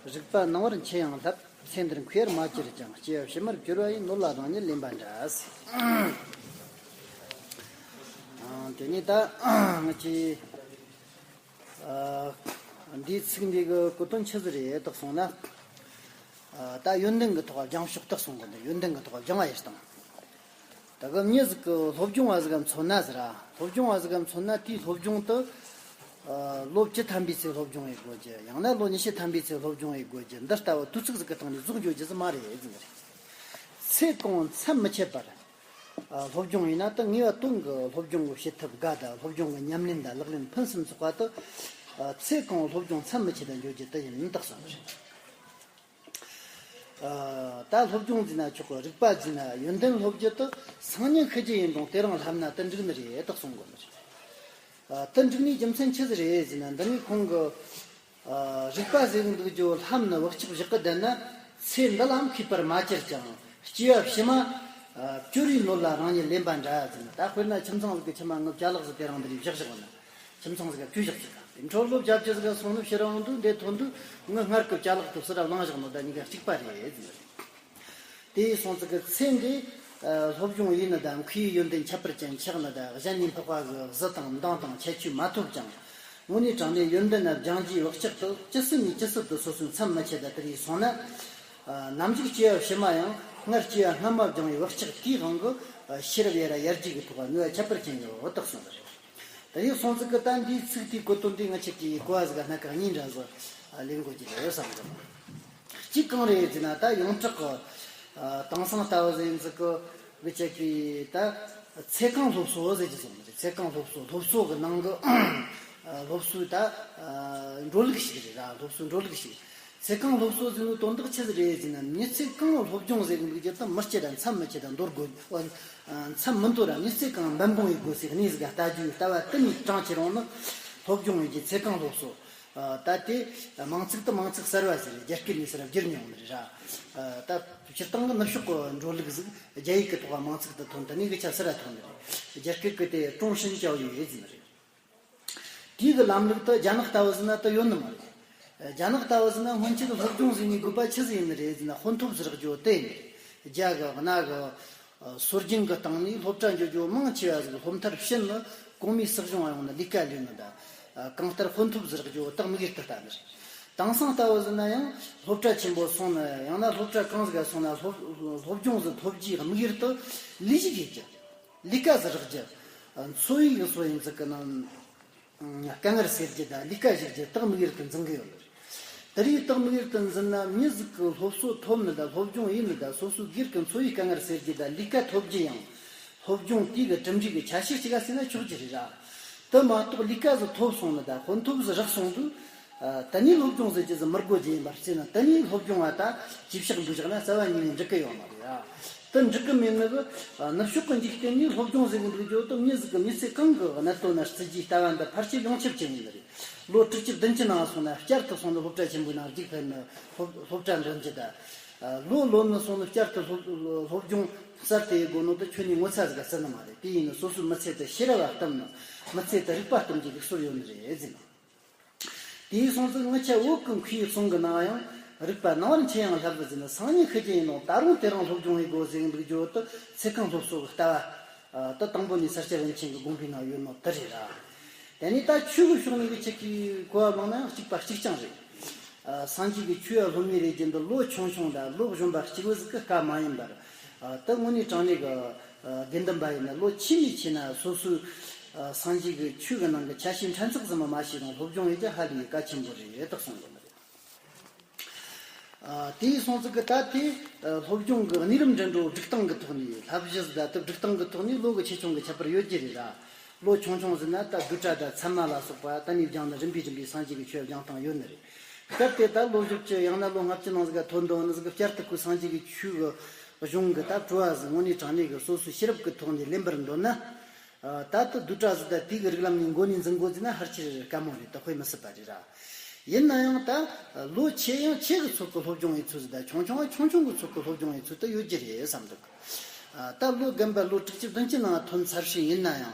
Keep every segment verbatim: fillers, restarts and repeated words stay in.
རིག་པ་སྣང་བར་འཆི་ཡང་བསླབ། ཚེ་འདིར་མཁས་པར་མ་གྱུར་ཅིང་། སྐྱེ་བ་ཕྱི་མར་གྱུར་པ་ཡི། ནོར་ལ་རང་ཉིད་ལེན་པ་འདྲ། དེ་ནས་ད་ང་ཚོས་འདིའི་ཚིག་འདི་གི་གོ་དོན་ཆི་ཟིག་རེད་བརྟགས་སོང་ན། ད་ཡོན་ཏན་གྱི་ཐོག་སྦྱང་ཕྱོགས་བརྟགས་སོང་གི་འདུག་ཡོན་ཏན་གྱི་ཐོག་སྦྱང་བ་ཡིན་དང་། ད་གི་མྱི་ཟིག་གི་སློབ་སྦྱོང་བ་ཟིག་ག་མཚོན་ན་ཟེར་ར། སློབ་སྦྱོང་བ་ཟིག་ག་མཚོན་ན་དེའི་སློབ་སྦྱོང་དུ། ཨ། ལོ་བཅུ་ཐམ་པའི་ཚེ་སློབ་སྦྱོང་ཡེད་དགོས་རྒྱུ། ཡང་ན་ལོ་ཉི་ཤུ་ཐམ་པའི་ཚེ་སློབ་སྦྱོང་ཡེད་དགོས་རྒྱུ་འདི་ལྟ་བུ་དུས་ཚིགས་ཟིག་གི་སྟེང་ནས་རྫོགས་འགྱོ་རྒྱུ་ཟིག་མ་རེད་ཟེར་གི་རེད། ཚེ་གང་མཚམས་མི་ཆད་པར། ཨ། སློབ་སྦྱོང་ཡིན་ན་ད་ངེས་པ་དོན་གི་སློབ་སྦྱོང་གི་བྱེད་ཐབས་འགའ་དང་སློབ་སྦྱོང་གི་ཉམས་ལེན་དང་ལག་ལེན་ཕུན་སུམ་ཚོགས་པ་དུ། ཨ། ཚེ་གང་སློབ་སྦྱོང་མཚམས་མི་ཆད་དུ་འགྱོ་རྒྱུ་དེ་ཡིན་བརྟགས་སོང་གི་རེད། ཨ། ད་སློབ་སྦྱོང་ཟེར་ན་ཆོག་གི། རིག་པ་ཟེར་ན་ཡོན་ཏན་སློབ་རྒྱུ་དེ་སང་ཉིན་ཤི་རྒྱུ་ཡིན་རུང་དེ་རིང་ལྷབ་ན་དེ་འགྲིག་ནི་རེད་བརྟགས་སོང་གི་ནི་རེད། ཨ། དེ་འགྲིག་ནིའི་རྒྱུ་མཚན་ཆི་ཟིག་རེད་ཟེར་ན། འདི་ནི་ཁོང་གི། ཨ། རིག་པ་ཟེར་གི་འདུག་རྒྱུ་ལྷམ་ནི་བག་ཆགས་བཞག་གི་བསྡད་ན། ཚེ་འདི་ལའང་མཁས་པར་མ་གྱུར་ཅིང་། སྐྱེ་བ་ཕྱི་མ། ཨ། གྱུར་པའི་ནོར་ལ་རང་ཉིད་ལེན་པ་འདྲ་ཟེར་ན། ད་དཔེར་ན་ཁྱིམ་ཚང་ཟིག་གི་ཁྱིམ་མ་ངུ་ཅ་ལག་ཟིག་དེ་རིང་འདི་རིགས་བཞག་བཞག་ན། ཁྱིམ་ཚང་ཟིག་ག་བཅོས་བཞག་ཅིག་ག་འཕྲོ་ལོ་བརྒྱད་ཅུ་ཟིག་ག་སོང་ནི་ཕྱིར་འོང་དུས་འདི་ཐོན་དུས་ངུ་སྔར་གི་ཅ་ལག་དེ་ཕྱིར་ར་བླངས་བཞག་ནོ་ད་གཉིས་ཀ་གཅིག་པ་རེད་ཟེར། དེ་སོང་ཙི་གི་ཚེ་འདི། ཨ། སློབ་སྦྱོང་ཡིན་ནི་དང་མཁས་པའི་ཡོན་ཏན་ཁྱད་པར་ཅན་ཆགས་ནི་དང་གཞན་ནས་འཕགས་པ་གི་གཟི་དང་མདངས་དང་ཁྱད་ཆོས་མ་ཐོབ་ཀྱང་། དངོས་གནས་དྲང་གནས་ཡོན་ཏན་ན་སྦྱང་རྒྱུའི་བག་ཆགས་དེ་ཇི་སྲིད་ནས་ཇི་སྲིད་དུ་སོ་སོའི་མཚམས་མི་ཆད་ད་དེ་རིགས་སོང་ན། ཨ། ནམ་ཞིག་སྐྱེ་བ་ཕྱི་མ་ཡང་སྔར་སྐྱེ་བ་སྔ་མ་སྦྱངས་པའི་བག་ཆགས་དེའི་དབང་གིས། ཨ། ཤེས་རབ་ཡར་ར་ཡར་རྒྱས་ཀྱི་ཐོག་ནུས་པ་ཁྱད་པར་ཅན་ཡོད་བརྟགས་སོང་བ་རེད། དེ་ཡིན་སོང་ཙི་གི་ད་འདིའི་ཚིག་དེའི་གོ་དོན་དེ་ང་ཆོ་གིས་གོ་བ་ཟིག་སྣ་ཁ་གཉིས་འདྲ་ཟིག་ལེན་དགོས་ཀྱི་རེད་བསམ་གི། གཅིག་གང་རེད་ཟེར་ན། ད་ཡོངས་གྲགས་ཀྱི། ཨ། དེང་སང་ལྟ་བུ་ཟིག་ཡིན་ཙི་གི་གི་ཆོ་གིས་ད་ཚེ་གང་སློབ་གསོ་ཟེར་གྱི་སོང་གི་རེད། ཚེ་གང་སློབ་གསོ། སློབ་གསོ་གི་ནང་གི། ཨ། སློབ་གསོའི་ད། ཨ། འགྲོ་ལུགས་ཤིག་རེད་ར། སློབ་གསོའི་འགྲོ་ལུགས་ཤིག་ཚེ་གང་སློབ་གསོ་ཟེར་ནོ་དོན་དག་ཆི་ཟིག་རེད་ཟེར་ན། མྱི་ཚེ་གང་སློབ་སྦྱོང་ཟེར་གི་འདུག་རྒྱུ་དེ་མི་སྐྱེ་ར་མཚམས་མི་ཆད་དུ་འདོར་དགོས། ཨ། མཚམས་མི་འདོར་ར་མྱི་ཚེ་གང་འབད་འབུངས་ཡེད་དགོས་ཟེར་གནས་ཟིག་ག་ལྟ་རྒྱུའི་ལྟ་བ་དེ་ནས་དྲངས་ཁྱེར་འོང་ནི་སློབ་སྦྱོང་ཡིན་གྱི། ཚེ་གང་སློབ་གསོ། ཨ། ད་དེ་མིང་ཚིག་དེ་མིང་ཚིག་གསར་བ་ཟིག་རེད། རྒྱ་སྐད་ནས་ཟེར་ར་བསྒྱུར་མྱོང་ནི་རེད་ར། ཨ། ད་སྤྱིར་བཏང་གི་ནུབ་ཕྱོགས་ཀྱི་འགྲོ་ལུགས་ཟིག་རྒྱ་ཡིག་གི་ཐོག་མིང་ཚིག་དེ་ཐོན། དེ་ནས་གི་ཆ་ཟེར་ར་ཐོན་ནི་རེད། རྒྱ་སྐད་གི་དེ་终身教育ཡིན་ཟེར་ནི་རེད། དེའི་གི་ལམ་ལུགས་དེ་རྒྱ་ནག་ལྟ་བུ་ཟིག་ན་དེ་ཡོད་ནི་མ་རེད། རྒྱ་ནག་ལྟ་བུ་ཟིག་ན་སྔོན་ཆད་སློབ་སྦྱོང་ཟེར་ནི་དགོས་པ་ཆི་ཟིག་ཡིན་ནི་རེད་ཟེར་ན། དཔོན་ཐོབ་ཟེར་རྒྱུ་དེ་ཡིན་ནི་རེད། རྒྱ་གི་གནའ་གི་སྲོལ་རྒྱུན་གི་སྟེང་ནས་སློབ་གྲྭ་འགྱོ་རྒྱུ་མང་ཆེ་བ་ཟིག་སློབ་མཐར་ཕྱིན་ནི་གོང་མའི་སྲིད་གཞུང་ང་ཡོང་ནི་ལས་ཀ་ལས་ནི་ད། གང་ལྟར་དཔོན་ཐོབ་ཟེར་རྒྱུ་དེ་དམིགས་ཡུལ་དུ་བལྟ་ནི་རེད། དེང་སང་ལྟ་བུ་ཟིག་ན་ཡང་སློབ་གྲྭ་ཆེན་པོ་སོང་ནི། ཡང་ན་སློབ་གྲྭ་གང་ཟིག་ག་སོང་ན་སློབ་སློབ་སྦྱོང་ཟིག་ཐོབ་རྒྱུའི་དམིགས་ཡུལ་དེ་ལས་ཞུགས་ཡེད་རྒྱུ། ལས་ཀ་ཟིག་རག་རྒྱུ། འཚོ་བའི་གི་སྲོལ་ཡིན་ཟིག་གི་ནང་དཀའ་ངལ་སེལ་རྒྱུ་དང་ལས་ཀ་ཞུགས་རྒྱུ་དེ་དམིགས་ཡུལ་དུ་འཛིན་གི་ཡོད་ནི་རེད། དེ་རིགས་དེ་དམིགས་ཡུལ་དུ་འཛིན་ན་མྱི་ཟིག་གི་སློབ་གསོ་ཐོབ་ནི་དང་སློབ་སྦྱོང་ཡིན་ནི་དང་སོ་སོའི་སྒེར་གི་འཚོ་བའི་དཀའ་ངལ་སེལ་རྒྱུ་དང་ལས་ཀ་ཐོབ་རྒྱུ་ཡང་སློབ་སྦྱོང་དེའི་གི་གྲུབ་འབྲས་གི་ཆ་ཤས་གཅིག་ག་ཟེར་ན་ཆོག་རྒྱུ་རེད་ར། དེ་མ་གཏོགས་ལས་ཀ་ཟིག་ཐོབ་སོང་ནི་དང་དཔོན་ཐོབ་ཟིག་རག་སོང་དུས། ཨ། དེ་ནས་སློབ་སྦྱོང་ཟེར་རྒྱུ་ཟིག་མི་དགོས་རྒྱུ་ཡིན་པར་བརྩིས་ན། དེ་ནས་སློབ་སྦྱོང་བ་ད་ཅི་བྱེད་འདུག་བཞག་ན་རྩ་བ་ཉིད་ནས་འགྲིག་གི་ཡོད་མ་རེད་ཨ། དེ་འགྲིག་གི་མེད་ནི་གི། ཨ། ནུབ་ཕྱོགས་ཀྱི་འཇིག་རྟེན་ནས་སློབ་སྦྱོང་ཟེར་གི་འདུག་རྒྱུ་དེ་མྱི་ཟིག་གི་མྱི་ཚེ་གང་གི་གནད་དོན་ན་བརྩི་རྒྱུའི་ལྟ་བ་འདི་ཕལ་ཆེར་ཡོངས་ཁྱབ་ཅན་ཡིན་ནི་རེད། ལོ་དྲུག་ཅུ་བདུན་ཅུ་ནང་སོང་ན་བསྐྱར་དུ་སོང་ནས་སློབ་གྲྭ་ཆེན་པོའི་ནང་རྒྱུགས་ཕེབས་ནས་སློབ་སློབ་གྲྭ་འདོན་རྒྱུ་དང་། ཨ། ལོ་ལོན་ནས་སོང་ནས་བསྐྱར་དུ་སློབ་སློབ་སྦྱོང་གསར་དུ་ཡེད་དགོས་ནོ་དེ་ཁྱོན་ནས་ངོ་ཚ་ཟིག་ག་བརྩི་ནི་མ་རེད། དེ་ཡིན་ནའི་སོ་སོའི་མི་ཚེ་དེ་ཤེས་རབ་བ་བསྟིམ་ནས་མི་ཚེ་དེ་རིག་པ་བསྟིམ་རྒྱུའི་ལུགས་སྲོལ་ཡོད་ནི་རེད་ཟེར་ན། དེ་སོང་ཙང་ང་ཆོ་བོད་ཀྱི་མཁས་པའི་གསུང་གི་ནང་ཡང་རིག་པ་སྣང་བར་འཆི་ཡང་བསླབ་ཟེར་ན། སང་ཉིན་ཤི་རྒྱུ་ཡིན་ནོ་ད་རུང་དེ་རིང་སློབ་སྦྱོང་ཡེད་དགོས་ཟེར་གི་འདུག་རྒྱུ་དེ་ཚེ་གང་སློབ་གསོ་གི་ལྟ་བ། ཨ། དེ་དང་པོ་ནས་ས་སྐྱ་པཎ་ཆེན་གྱི་དགོངས་པའི་ནང་ཡོད་ནོ་དེ་རེད་ར། དེ་ནས་ད་ཆོས་ཀྱི་ཕྱོགས་ནས་གི་ཆོ་གིས་གོ་བ་བླངས་ན་ཡང་གཅིག་པ་གཅིག་རྐྱང་རེད། ཨ། སངས་རྒྱས་ཀྱི་ཆོས་སློབ་གཉེར་ཡེད་རྒྱུ་འདི་ལོ་ཆུང་ཆུང་དང་ལོ་གཞོན་པ་གཅིག་པུ་ཟིག་གི་བཀའ་མ་ཡིན་པར། ཨ། དེ་དངོས་གནས་དྲང་གནས་ཀྱི། ཨ། དགེ་འདུན་པ་ཡིན་ན་ལོ་ཆེས་ནས་ཆེ་ན་སོ་སོའི། ཨ། སངས་རྒྱས་ཀྱི་ཆོས་ཀྱི་ནང་གི་ཆ་ཤས་ཕྲན་ཚེགས་ཙམ་མ་ཤེས་རུང་སློབ་སྦྱོང་ཡེད་རྒྱུ་ཧ་ལས་གལ་ཆེན་པོ་རེད་བརྟགས་སོང་གི་མ་རེད། ཨ། དེ་ཡིན་སོང་ཙང་གི་ད་དེ། ཨ། སློབ་སྦྱོང་གི་གནས་རིམ་འདྲ་འགྲོ་སྒྲིག་སྟངས་ཀྱི་ཐོག་ནས་བསླབ་གཞི་ཟིག་ད་དེ་སྒྲིག་སྟངས་ཀྱི་ཐོག་ནས་ལོ་གི་ཆེ་ཆུང་གི་ཁྱད་པར་ཡོད་རྒྱུ་རེད་ར། ལོ་ཆུང་ཆུང་ཟིག་ན་ད་བསྡུས་གྲྭ་དང་ཚད་མ་ལ་སོགས་པ་ད་ནས་སྦྱངས་ནས་རིམ་པས་རིམ་པས་སངས་རྒྱས་ཀྱི་ཆོས་སྦྱང་སྟངས་ཡོད་ནི་རེད། གལ་ཏེ་ད་ལོ་བཞི་བཅུ་ཡང་ན་ལོ་ལྔ་བཅུ་ནང་ཟིག་ག་ཐོན་འདུག་ནི་ཟིག་གི་བསྐྱར་དུ་ཁོས་སངས་རྒྱས་ཀྱི་ཆོས་ཀྱི་གཞུང་གི་ད་བྲོ་བ་ཟིག་དངོས་གནས་དྲང་གནས་ཀྱི་སོ་སོའི་ཤེས་རབ་ཀྱི་ཐོག་ནས་ལེན་པར་འདོད་ན། ཨ། ད་ལྟ་བསྡུས་གྲྭ་ཟིག་ད་དེའི་གི་རིགས་ལམ་ནས་འགོ་ནས་འཛིན་དགོས་ཟེར་ན་ཕལ་ཆེར་དཀའ་མོ་རེད། ད་དཔེ་མི་སྲིད་པ་རེད་ར། ཡིན་ན་ཡང་ད་ལོ་ཆེ་ཡང་ཆེ་གི་ཚོད་ཀྱི་སློབ་སྦྱོང་ཡེད་ཚུལ་ཟིག་ད་ཆུང་ཆུང་ཡང་ཆུང་ཆུང་གི་ཚོད་ཀྱི་སློབ་སྦྱོང་ཡེད་ཚུལ་ད་ཡོད་རྒྱུ་རེད་བསམ་འདུག་ཨ། ད་ལོ་རྒན་པ་ལོ་དྲུག་ཅུ་བདུན་ཅུ་ནང་ཐོན་ཚར་ཤེས་ཡིན་ན་ཡང་།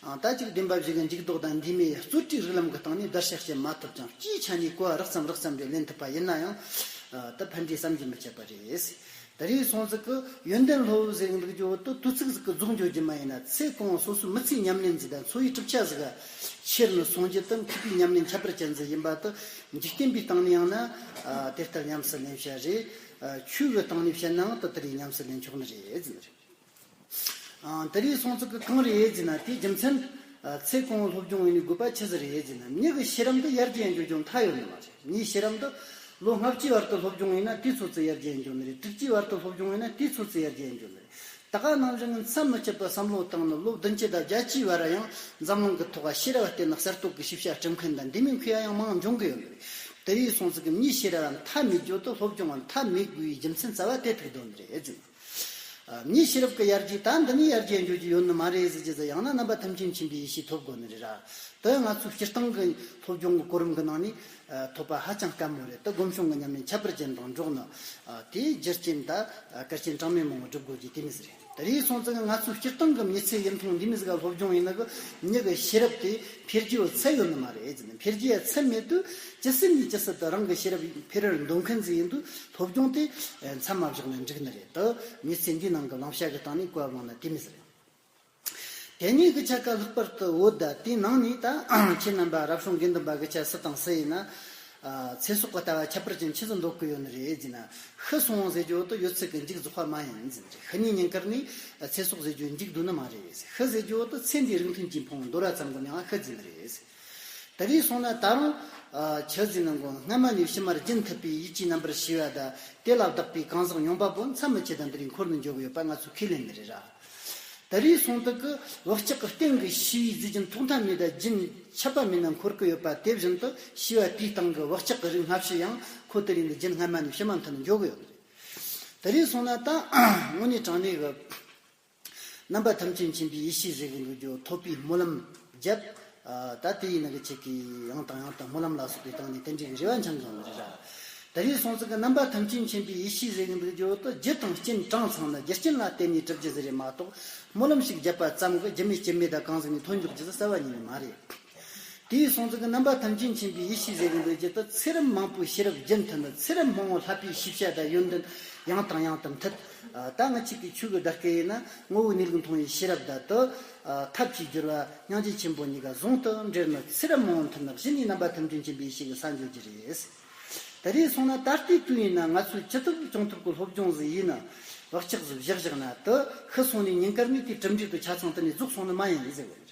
ད་ཅིག་བདེན་པ་བཞི་གི་འཇུག་ལྡོག་དང་འདུས་མེད་རྩོད་བྲིས་རིགས་ལམ་གྱི་སྟེང་ནས་བརྡར་ཤ་བཅད་མ་ཐུབ་ཀྱང་། སྤྱིའི་ཆ་ནས་གོ་བ་རགས་ཙམ་རགས་ཙམ་རེ་ལེན་ཐུབ་པ་ཡིན་ན་ཡང་། ད་ཕན་འབྲས་བསམ་གྱིས་མི་ཁྱབ་པ་རེད། ད་རེས་སོང་ཟིག་གི་ཡོན་ཏན་སློབ་ཟེར་གི་འདུག་རྒྱུ་བོ་དེ་དུས་ཚིགས་ཟིག་གི་རྫོགས་འགྱོ་རྒྱུ་མ་ཡིན་ན། ཚེ་གང་སོ་སོའི་མི་ཚེའི་ཉམས་ལེན་ཟིག་དང་འཚོ་བའི་གྲུབ་ཆ་ཟིག་ག་ཁྱེར་ནས་སོང་རྒྱུ་དེ། མཁས་པའི་ཉམས་ལེན་ཁྱད་པར་ཅན་ཟིག་ཡིན་པ་དེ། འཇིག་རྟེན་པའི་སྟེང་ནས་ཡང་ན་དེ་ལྟར་ཉམས་སུ་ལེན་བྱ་རེད། ཆོས་ཀྱི་སྟེང་ནས་བཤད་ནའང་དེ་ལྟར་ཉམས་སུ་ལེན་ཆོག་ནི་རེད་ཟེར་ནི་རེད། ཨང་། དེ་རིང་སོང་ཙིག་གི་གང་རེད་ཟེར་ན། དེའི་རྒྱུ་མཚན། ཨ། ཚེ་གང་སློབ་སྦྱོང་ཡེད་ནི་དགོས་པ་ཆི་ཟིག་རེད་ཟེར་ན། མྱི་གི་ཤེས་རབ་འདི་ཡར་རྒྱས་འགྱོ་རྒྱུ་མཐའ་ཡོད་ནི་མ་རེད། མྱིའི་ཤེས་རབ་འདི་ལོ་ལྔ་བཅུའི་བར་དུ་སློབ་སྦྱོང་ཡེད་ན་དེའི་ཚོད་ཙིག་ཡར་རྒྱས་འགྱོ་ནི་རེད། དྲུག་ཅུའི་བར་དུ་སློབ་སྦྱོང་ཡེད་ན་དེའི་ཚོད་ཙིག་ཡར་རྒྱས་འགྱོ་ནི་རེད། ད་ག་ནང་བཞིན་མཚམས་མི་ཆད་པར་བསམ་བློ་བཏང་ནི་ལོ་བདུན་ཅུ་དང་བརྒྱད་ཅུའི་བར་ཡང་འཛམ་གླིང་གི་ཐོག་ཤེས་རབ་བསྟན་ནི་གསར་གཏོད་ཀྱི་ཤེས་བྱ་སྤྲད་མཁན་དང་འདི་མོའི་མཁས་པ་ཡང་མང་འབྱུང་གི་ཡོད་ནི་རེད། དེ་རིང་སོང་ཙིག་གི་མྱིའི་ཤེས་རབ་མཐའ་མེད་རྒྱུ་དེ་སློབ་སྦྱོང་མཐའ་མེད་དགོས་པའི་རྒྱུ་མཚན་རྩ་བ་དེ་ཐུག་དོན་རེད་ཟེར། མྱིའི་ཤེས་རབ་ཀྱི་ཡར་རྒྱས་ད་འདི་ནས་ཡར་རྒྱས་འགྱོ་རྒྱུ་ཡོད་ནི་མ་རེད་ཟེར་རྒྱུ་ཟིག་ཡང་ན་རྣམ་པ་ཐམས་ཅད་མཁྱེན་པའི་ཡེ་ཤེས་ཐོབ་དགོས་ནི་རེད་ར། དེ་ང་ཚོའི་སྤྱིར་བཏང་གི་སློབ་སྦྱོང་གི་གོ་རིམ་གྱི་ནང་ནས་ཐོབ་པ་ཧ་ཅང་དཀའ་མོ་རེད། དེ་སྒོམ་བྱུང་གི་ཉམས་ལེན་ཁྱད་པར་ཅན་དང་འགྲོགས་ནི། དེའི་རྒྱུ་རྐྱེན་ད་གལ་ཆེན་གྲངས་མེད་མང་བོ་སྒྲུབ་དགོས་རྒྱུ་དེ་མོ་ཟིག་རེད། དེ་རིང་སོང་ཙིག་གི་ང་ཚོའི་སྤྱིར་བཏང་གི་མྱི་ཚེ་ཡུན་ཐུང་འདི་མོ་ཟིག་ག་སློབ་སྦྱོང་ཡེད་ནི་གི་མྱི་གི་ཤེས་རབ་དེ་འཕེལ་རྒྱུའི་ཚད་ཡོད་ནི་མ་རེད་ཟེར་ནས། འཕེལ་རྒྱུའི་ཚད་མེད་དུས་ཇི་སྲིད་ནས་ཇི་སྲིད་དུ་རང་གི་ཤེས་རབ་འཕེལ་རེར་འདོད་མཁན་ཟིག་ཡིན་དུས། སློབ་སྦྱོང་དེ་མཚམས་མ་བཞག་ནས་འགྲིག་ནི་རེད། དེ་མྱི་ཚེ་འདིའི་ནང་གི་བླང་བྱ་གི་སྟེང་ནས་གོ་བ་བླངས་ན་དེ་མོ་ཟིག་རེད། དེ་ནས་གི་ཆ་ག་ལྷག་པར་དུ་བོད་ད་དེའི་ནང་ནས་ད་ཁྱེད་རྣམ་པ་རབ་བྱུང་དགེ་འདུན་པ་གི་ཆ་སུ་དང་སུ་ཡིན་ན། ཨ། ཚེ་སྲོག་གི་ལྟ་བ་ཁྱད་པར་ཅན་ཆི་ཟིག་འདོད་གི་ཡོད་ནི་རེད་ཟེར་ན། ཤི་སོང་ཟེར་རྒྱུ་དེ་ཡོད་ཚད་ཀྱི་མཇུག་རྫོགས་པ་མ་ཡིན་ཟེར་ནི་རེད། ཤི་ནས་ཉིན་དཀར་ནས་ཚེ་སྲོག་ཟེར་རྒྱུ་མཇུག་བསྡུ་ནི་མ་རེད་ཟེར། ཤི་ཟེར་རྒྱུ་དེ་ཚེ་འདིའི་རིགས་མཐུན་གྱི་ཕུང་པོ་འདོར་བ་ཙམ་གྱི་མྱིང་ང་ཤི་ཟེར་ནི་རེད་ཟེར། དེ་རིང་སོང་ན་ད་རུང་། ཨ། ཆི་ཟེར་ན་འགོ། སྔ་མ་ནས་ཕྱི་མར་རྒྱུན་མཐུད་པའི་ཡིད་ཀྱི་རྣམ་པར་ཤེས་པ་དང་། དེ་ལ་བདག་པའི་གང་ཟག་མྱོང་བ་པོ་མཚམས་མི་ཆད་དང་འདི་རིང་འཁོར་ནས་འགྱོ་གི་ཡོད་པ་ང་ཚོས་ཁས་ལེན་ནི་རེད་ར། དེ་རིང་སོང་དུས་ཀྱི་བག་ཆགས་ཀྱི་རྟེན་གྱི་ཤེས་པའི་རྫས་རྒྱུན་ཐོག་མཐའ་མེད་དང་རྒྱུན་ཆད་པ་མེད་ན་འཁོར་གྱི་ཡོད་པ་དེ་བཞིན་དུ། ཤེས་པ་དེའི་སྟེང་གི་བག་ཆགས་ཀྱི་རིགས་སྔ་ཕྱི་ཡང་ཁོ་དེ་རིང་གི་རྒྱུན་སྔ་མ་ནས་ཕྱི་མ་མཐུད་ནས་འགྱོ་གི་ཡོད་ནི་རེད། དེ་རིང་སོང་ན་ད་དངོས་གནས་དྲང་གནས་ཀྱི་རྣམ་པ་ཐམས་ཅད་མཁྱེན་པའི་ཡེ་ཤེས་ཟེར་གི་འདུག་རྒྱུ་ཐོབ་པའི་སྨོན་ལམ་བརྒྱབ། ཨ། ད་དེ་ཡིན་ན་གི་ཁྱེད་ཀྱིས་ཡང་དང་ཡང་དུ་སྨོན་ལམ་ལ་སོགས་པའི་སྟེང་ནས་དེ་འདྲའི་རེ་བ་འཆང་གི་ཡོད་ནི་རེད་ར། དེ་རིང་སོང་ཙིག་གི་རྣམ་པ་ཐམས་ཅད་མཁྱེན་པའི་ཡེ་ཤེས་ཟེར་གི་འདུག་རྒྱུ་དེ་རྒྱུ་དང་རྐྱེན་གྲངས་ཚང་ན་རྒྱུ་རྐྱེན་ལ་བརྟེན་ནས་གྲུབ་རྒྱུ་ཟིག་རེད་མ་གཏོགས། སྨོན་ལམ་ཞིག་བརྒྱབ་པ་ཙམ་གྱིས་རྒྱུ་མེད་རྐྱེན་མེད་དང་གང་ཟིག་ནས་ཐོན་འགྱོ་རྒྱུ་ཟིག་རྩ་བ་ཉིད་ནས་མ་རེད། དེ་སོང་ཙིག་གི་རྣམ་པ་ཐམས་ཅད་མཁྱེན་པའི་ཡེ་ཤེས་ཟེར་གི་འདུག་རྒྱུ་དེ་ཚེ་རབས་མང་པོའི་ཤེས་རབ་རྒྱུན་མཐུད་ནས། ཚེ་རབས་མང་པོ་བསླབས་པའི་ཤེས་བྱ་དང་ཡོན་ཏན་ཡང་དང་ཡང་དུ་མཐུད། ད་ང་ཅིག་གི་ཆོས་གི་བརྡ་སྐད་ཡིན་ན། ངོ་བོའི་གནས་ལུགས་མཐོང་བའི་ཤེས་རབ་དང་དེ་ཐབས་ཀྱིས་སྦྱོར་བ་སྙིང་རྗེ་ཆེན་པོ་གཉིས་ཀ་ཟུང་དུ་འབྲེལ་ནས་ཚེ་རབས་མང་པོ་མཐུད་ནས་གཞི་ནས་རྣམ་པ་ཐམས་ཅད་མཁྱེན་པའི་ཡེ་ཤེས་ཀྱི་ས་འགྱོ་རྒྱུ་རེད། དེ་རིང་སོང་ན་ད་ལྟའི་དུས་ཡིན་ན་ང་ཚོས་ཅི་ཐུབ་ཅུང་ཐུབ་ཀྱི་སློབ་སྦྱོང་ཟིག་ཡིན་ན། བག་ཆགས་ཟིག་བཞག་བཞག་ན་དེ་ཤི་སོང་ནས་ཉིན་དཀར་ནས་དེའི་གྲུབ་འབྲས་དེ་ཆ་ཚང་དེ་ནས་རྫོགས་སོང་ནི་མ་ཡིན་ཟེར་བ་རེད།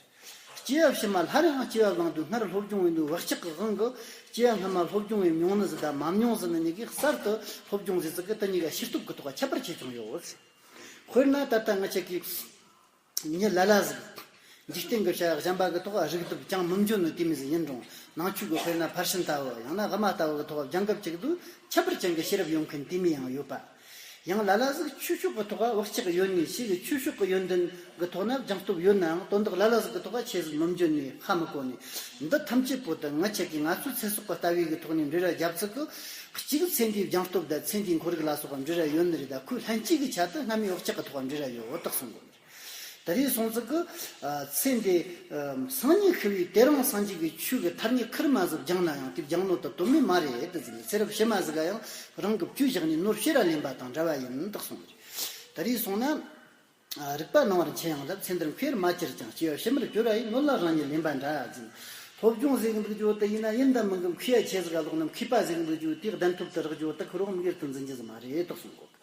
སྐྱེ་བ་ཕྱི་མ་སླར་ཡང་སྐྱེ་བ་བླངས་དུས་སྔར་སློབ་སྦྱོང་ཡིན་དུས་བག་ཆགས་ཀྱི་དབང་གིས་སྐྱེ་བ་སྔ་མ་སློབ་སྦྱོང་ཡིན་མྱོང་ནི་ཟིག་དང་མ་མྱོང་ཟིག་ནི་གཉིས་ཀས་གསར་དུ་སློབ་སྦྱོང་ཟེར་ཙིག་གི་དེ་གཉིས་ཀ་ཤེས་སྟོབས་ཀྱི་ཐོག་ཁྱད་པར་ཆེ་ཆུང་ཡོད། དཔེར་ན་ད་ལྟ་ང་ཅག་གིས་མྱི་ལ་ལ་ཟིག་འཇིག་རྟེན་གྱི་བྱ་བ་གཞན་པ་གི་ཐོག་རིག་སྟོབས་ཅང་མི་འཇོན་ནི་དེ་མོ་ཟིག་ཡིན་རུང་། ནང་ཆོས་གི་དཔེར་ན་ཕར་ཕྱིན་ལྟ་བུ་ཡང་ན་དབུ་མ་ལྟ་བུ་གི་ཐོག་སྦྱང་གི་བཅུག་དུས་ཁྱད་པར་ཅན་གྱི་ཤེས་རབ་ཡོད་མཁན་དེ་མོ་ཡང་ཡོད་པ། ཡང་ལ་ལ་ཟིག་ཆོས་ཕྱོགས་ཀྱི་ཐོག་བག་ཆགས་ཡོད་ནི་ཞིག་གི་ཆོས་ཕྱོགས་ཀྱི་ཡོན་ཏན་གྱི་ཐོག་ན་སྦྱང་སྟོབས་ཡོད་ནའང་དོན་དག་ལ་ལ་ཟིག་གི་ཐོག་ཆེ་ཟིག་མི་འཇོན་ནི་ཧ་མི་གོ་ནི། འདི་ཐམས་ཅད་པོ་དེ་ང་ཅག་གིས་ང་ཚོའི་ཚེ་སྲོག་གི་ལྟ་བའི་གི་ཐོག་ནས་འབྲེལ་བ་རྒྱབ་ཚུལ་གྱི་གཅིག་ཚེ་འདིའི་སྦྱང་སྟོབས་དང་ཚེ་འདིའི་ཁོར་ཡུག་ལ་སོགས་པ་འབྲེལ་བ་ཡོད་ནི་རེད། ད་ཁོའི་ལྷན་སྐྱེས་ཀྱི་ཆ་དེ་སྔ་མའི་བག་ཆགས་ཀྱི་ཐོག་འབྲེལ་བ་ཡོད་དག་གསུང་གོ་ནི། དེ་རིང་སོང་ཙིག་གི། ཨ། ཚེ་འདི། ཨ། སང་ཉིན་ཤི་བའི་དེ་རིང་སངས་རྒྱས་ཀྱི་ཆོས་ཀྱི་ཐ་སྙད་ཁེར་མ་ཟིག་སྦྱངས་ན་ཡང་དེ་སྦྱང་ནོ་དེ་དོན་མེད་མ་རེད་དེ་ཟེར་ནས། ཚེ་རབས་ཕྱི་མ་ཟིག་ག་ཡང་རང་གི་བཅོས་བཞག་ནས་ནོར་ཕྱིར་ར་ལེན་པ་དང་འདྲ་བ་ཡིན་དག་གསུངས་རེད། དེ་རིང་སོང་ན། ཨ། རིག་པ་སྣང་བར་མཁྱེན་ཡང་སླབ། ཚེ་འདིར་མཁས་པར་མ་གྱུར་ཀྱང་། སྐྱེ་བ་ཕྱི་མར་གྱུར་པ་ཡིན། ནོར་ལ་རང་ཉིད་ལེན་པ་འདྲ་ཟེར་ནས། སློབ་སྦྱོང་ཟེར་གི་འདུག་རྒྱུ་དེ་ཡིན་ན་ཡིན་དང་མིན་གི་མཁས་ཡ་ཆེ་ཟིག་ག་ལོག་ན་མཁས་པ་ཟེར་གི་འདུག་རྒྱུ་དེའི་གདན་ཐོབ་དུ་རག་རྒྱུ་དེ་ཁོ་རང་མིག་ཡར་དུ་འཛིན་རྒྱུ་ཟིག་མ་རེད་དག་གསུངས་གོ།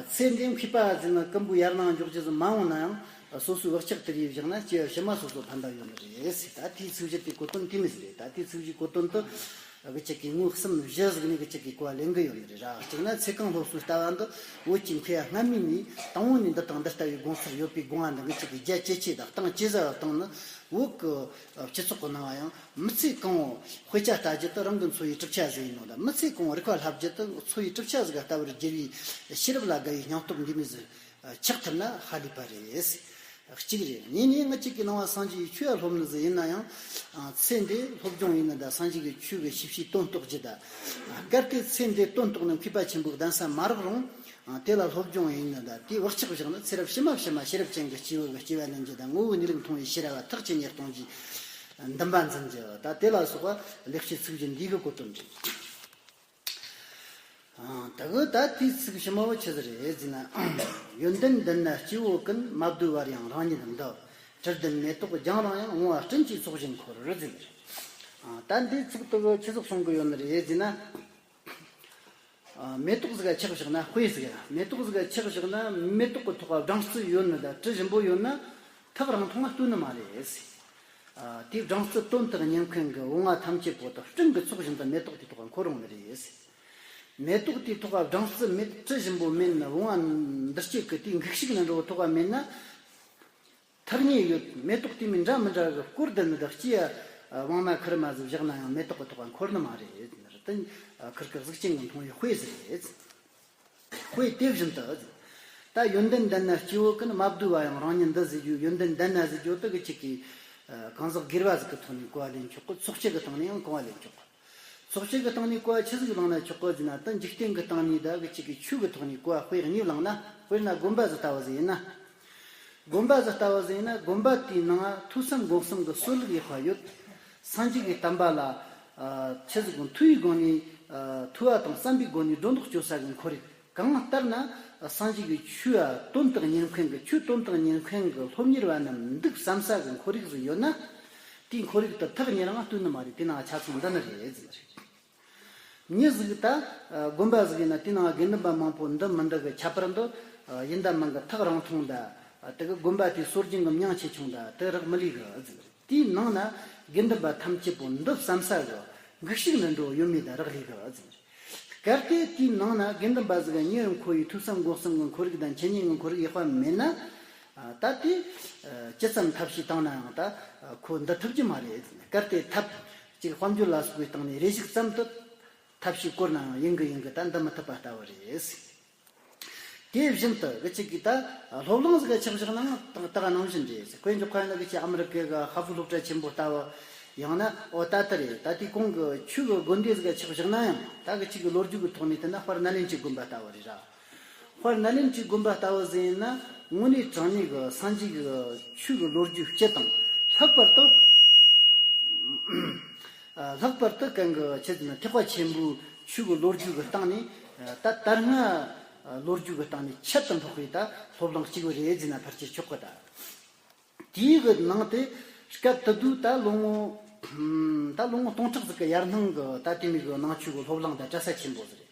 ཚེ་འདིའི་མཁས་པ་ཟེར་ན་ཀུན་པོ་ཡར་ལངས་འཇོག་རྒྱུ་ཟིག་མ་འོང་ན་ཡང་། སོ་སོའི་བག་ཆགས་དེ་རིགས་བཞག་ན་སྐྱེ་བ་ཕྱི་མ་སོ་སོ་ཕན་པ་ཡོད་ནི་རེད་ཟེར། ད་དེའི་ཚིག་གཞི་དེ་གོ་དོན་དེ་མོ་ཟིག་རེད། ད་དེའི་ཚིག་གཞིའི་གོ་དོན་དེ་གི་ཅིག་གི་ངོས་གསུམ་བཞི་ཟིག་ནས་གི་ཅིག་གི་གོ་བ་ལེན་གི་ཡོད་ནི་རེད་ར། གཅིག་ན་ཚེ་གང་སློབ་གསོའི་ལྟ་བ་འདི་བོད་ཀྱི་མཁས་པ་སྔ་མའི་ནས་དང་པོ་ནས་འདི་དང་འདི་ལྟ་བུའི་དགོངས་ཚུལ་ཡོད་པའི་དགོངས་པ་འདི་གི་ཅིག་གི་རྒྱ་ཇེ་ཆེ་དང་གཏིང་ཇེ་ཟབ་བཏང་ནི། བོད་གི་སྤྱི་ཚོགས་ཀྱི་ནང་ཡང་མི་ཚེ་གང་བོ་དཔེ་ཆ་ལྟ་རྒྱུ་དེ་རང་གི་འཚོ་བའི་གྲུབ་ཆ་ཟིག་ཡིན་ནོ་དང་། མི་ཚེ་གང་བོ་རིག་པ་བསླབ་རྒྱུ་དེ་འཚོ་བའི་གྲུབ་ཆ་ཟིག་ག་ལྟ་བུར་བསྒྱུར་བའི་ཤེས་རབ་ལ་དགའ་བའི་སྙིང་སྟོབས་འདི་མོ་ཟིག་ཆགས་ཐུབ་ན་ཧ་ལས་པ་རེད། གཅིག་རེད། གཉིས་ནས་ང་གཅིག་གི་ནང་བ་སངས་རྒྱས་ཀྱི་ཆོས་ལ་སློབ་ནི་ཟིག་ཡིན་ན་ཡང་། ཚེ་འདི་སློབ་སྦྱོང་ཡིན་ན་ད་སངས་རྒྱས་ཀྱི་ཆོས་ཀྱི་ཞིབ་ཕྱིའི་དོན་རྟོགས་རྒྱུ་ད། གལ་ཏེ་ཚེ་འདི་དོན་རྟོགས་ནི་མཁས་པ་ཆེན་པོའི་གདན་ས་མ་རག་རུང་། དེ་ལ་སློབ་སྦྱོང་ཡིན་ན་ད་དེ་བག་ཆགས་བཞག་ན་ཚེ་རབས་ཕྱི་མ་ཕྱི་མ་ཤེས་རབ་ཅན་གྱི་སྐྱེས་བུ་གི་སྐྱེ་བ་ལེན་རྒྱུ་ད་ངོ་བོའི་གནས་ལུགས་མཐོང་བའི་ཤེས་རབ་ཐག་ཆོད་ཉེར་གཏོང་རྒྱུའི་འདུན་པ་འཛིན་རྒྱུ་ད་དེ་ལ་སོགས་པ་ལེགས་བཤད་ཚིག་བརྒྱད་འདི་གི་གོ་དོན་རེད། ད་གི་ད་དེའི་ཚིག་ཕྱི་མ་བོ་ཆི་ཟིག་རེད་ཟེར་ན། ཡོན་ཏན་ལྡན་ན་སྐྱེ་བོ་ཀུན། མ་བསྡུ་བར་ཡང་རང་ཉིད་འདི། དྲི་ལྡན་མེ་ཏོག་རྒྱང་རིང་ཡང་། བུང་བ་སྤྲིན་གྱི་ཚོགས་བཞིན་འཁོར་ཟེར་ནས། ད་འདིའི་ཚིག་དེ་གི་ཆི་ཟིག་གསུང་གི་ཡོད་ནི་རེད་ཟེར་ན། མེ་ཏོག་ཟིག་ག་ཆགས་བཞག་ན། དཔེ་ཟིག་མེ་ཏོག་ཟིག་ག་ཆགས་བཞག་ན་མེ་ཏོག་གི་ཐོག་ག་སྦྲང་རྩི་ཡོད་ནི་ད་དྲི་ཞིམ་པོ་ཡོད་ན། ཐག་རིང་ཐུང་ང་ལྟོས་ནི་མ་རེད། དེའི་སྦྲང་རྩི་དོན་དུ་གཉེར་མཁན་གྱི་བུང་བ་ཐམས་ཅད་པོ་དང་སྤྲིན་གྱི་ཚོགས་བཞིན་དུ་མེ་ཏོག་དེའི་ཐོག་འཁོར་འོང་ནི་རེད། མེ་ཏོག་དེའི་ཐོག་སྦྲང་རྩི་མེད། དྲི་ཞིམ་པོ་མེད་ན། བུང་བ་འདི་སྐྱེ་གི་དེའི་འགུག་ཤུགས་ནི་འགྲོ་ཐོག་མེད་ན། ཐག་ཉེ་ཡོད། མེ་ཏོག་དེ་མིན་འདྲ་མི་འདྲ་གི་སྐོར་དུ་ནི་དག་སྐྱེ་ཡ་དབང་ན་ཁུར་མ་ཟིག་བཞག་ན་ཡང་མེ་ཏོག་གི་ཐོག་འཁོར་ནི་མ་རེད། དེ་ཁུར་གི་གཟུགས་ཅན་གྱི་མཐོང་བའི་དཔེ་ཟིག་རེད། དཔེ་དེ་བཞིན་དུ། ད་ཡོན་ཏན་ལྡན་ན་སྐྱེ་བོ་ཀུན། མ་བསྡུ་བ་ཡང་རང་ཉིད་འདི་ཟེར་རྒྱུ། ཡོན་ཏན་ལྡན་ན་ཟེར་རྒྱུ་དེ་གི་གཅིག་གིས་གང་ཟག་སྒེར་བ་ཟིག་གི་ཐོག་ནས་གོ་བ་ལེན་ཆོག་གི། ཚོགས་སྤྱི་གི་སྟེང་ནས་ཡང་གོ་བ་ལེན་ཆོག་གི། ཚོགས་སྤྱི་གི་སྟེང་ནས་གོ་བ་ཆི་ཟིག་བླངས་ན་ཆོག་གི་ཟེར་ན། ད་འཇིག་རྟེན་གི་སྟེང་ནས་ད་གི་གཅིག་གིས་ཆོས་གི་ཐོག་ནས་གོ་བ་དཔེ་གཉིས་བླངས་ན། དཔེར་ན་དགོན་པ་ཟིག་ལྟ་བུ་ཟིག་ཡིན་ན། དགོན་པ་ཟིག་ལྟ་བུ་ཟིག་ཡིན་ན། དགོན་པ་དེའི་ནང་ཐོས་བསམ་སྒོམ་གསུམ་གི་སྲོལ་ལུགས་ཡག་པ་ཡོད། སངས་རྒྱས་ཀྱི་བསྟན་པ་ལ་ཆི་ཟིག་གི་ཐོས་པའི་སྒོ་ནས། ཐོས་པ་དང་བསམ་པའི་སྒོ་ནས་སྒྲོ་འདོགས་གཅོད་ས་གི་ཁོར་ཡུག་གང་ལྟར་ན་སངས་རྒྱས་ཀྱི་ཆོས་དོན་དུ་གཉེར་མཁན་གྱི། ཆོས་དོན་དུ་གཉེར་མཁན་གྱི་སློབ་གཉེར་བ་རྣམས་འདུག་བསམ་ས་གི་ཁོར་ཡུག་ཟིག་ཡོད་ན། དེའི་ཁོར་ཡུག་དེ་ཐག་ཉེ་རིང་ལྟོས་ནི་མ་རེད། དེ་ནང་ཆ་ཚང་འདི་ནི་རེད་ཟེར་ནི་རེད། མྱི་ཟིག་ད་དགོན་པ་ཟིག་ཡིན་ན་དེའི་ནང་དགེ་འདུན་པ་མང་པོ་འདུ་མི་འདུ་གི་ཁྱད་པར་འདི་ཡིན་ད་མིན་གི་ཐག་རིང་ཐུང་ད། དེ་གི་དགོན་པ་དེའི་སྲོལ་རྒྱུན་གི་མྱིང་ཆེ་ཆུང་ད་དེ་རག་མི་ལས་གི་ཟེར་ནི་རེད། དེའི་ནང་ན་དགེ་འདུན་པ་ཐམས་ཅད་པོ་འདུ་བསམ་ས་གི་འགུག་ཤུགས་ནི་འགྲོ་ཡོད་མེད་ད་རག་ལས་གི་ཟེར་ནི་རེད། གལ་ཏེ་དེའི་ནང་ན་དགེ་འདུན་པ་ཟིག་གི་ཉེ་བའི་ཁོར་ཡུག་ཐོས་བསམ་སྒོམ་གསུམ་གི་ཁོར་ཡུག་དང་འཆད་ཉན་གི་ཁོར་ཡུག་ཡག་པ་མེད་ན། ད་དེ་ཇི་ཙམ་ཐབས་ཤེས་བཏང་ན་ཡང་ད་ཁོ་འདུ་ཐུབ་ཀྱི་མ་རེད། གལ་ཏེ་ཐབས་ཅིག་དཔལ་འབྱོར་ལ་སོགས་པའི་སྟེང་ནས་རེ་ཞིག་ཙམ་དུ་ཐབས་ཤེས་བསྐོར་ན་ཡང་ཡིན་གི་ཡིན་གི་ད་འདུ་མི་ཐུབ་པ་ལྟ་བུ་རེད། དེ་བཞིན་དུ་གི་གཅིག་གིས་ད་སློབ་གླིང་ཟིག་ག་ཆགས་བཞག་ན་ད་ད་ག་ནང་བཞིན་རེད། དཔེ་འཇོག་ཁ་ན་གི་ཆེ་ཨ་མི་རི་ཀའི་གི་ཧ་ཧྥུ་སློབ་གྲྭ་ཆེན་པོ་ལྟ་བུ། ཡང་ན་ཨོ་ད་ལྟ་རེད། ད་དེ་གོང་གི་ཆོས་གི་དགོན་སྡེ་ཟིག་ག་ཆགས་བཞག་ན་ཡང་ད་གི་གཅིག་གི་ལོ་རྒྱུས་གི་ཐོག་ནས་བལྟས་ན་དཔལ་ནཱ་ལེནྡྲའི་དགོན་པ་ལྟ་བུ་རེད་ར། དཔལ་ནཱ་ལེནྡྲའི་དགོན་པ་ལྟ་བུ་ཟིག་ཡིན་ན་དངོས་གནས་དྲང་གནས་གི་སངས་རྒྱས་གི་ཆོས་གི་ལོ་རྒྱུས་སྤྱི་དང་། ལྷག་པར་དུ་ལྷག་པར་དུ་གང་གི་ཆེད་དུ་ཐེག་པ་ཆེན་པོའི་ཆོས་གི་ལོ་རྒྱུས་ཀྱི་སྟེང་ནས། ད་དར་སྔ་ལོ་རྒྱུས་ཀྱི་སྟེང་ནས་ཁྱད་དུ་འཕགས་པའི་ད་སློབ་གླིང་གཅིག་པུ་རེད་ཟེར་ན་ཕལ་ཆེར་ཆོག་གི། ད་དེའི་གི་ནང་དེ་སྐབས་དེ་དུས་ད་ལོ་ངོ་ད་ལོ་ངོ་སྟོང་ཕྲག་ཟིག་གི་ཡར་སྣང་གི་ད་དེ་མོ་གི་ནང་ཆོས་གི་སློབ་གླིང་ད་གྲྭ་ས་ཆེན་པོ་ཟིག་རེད།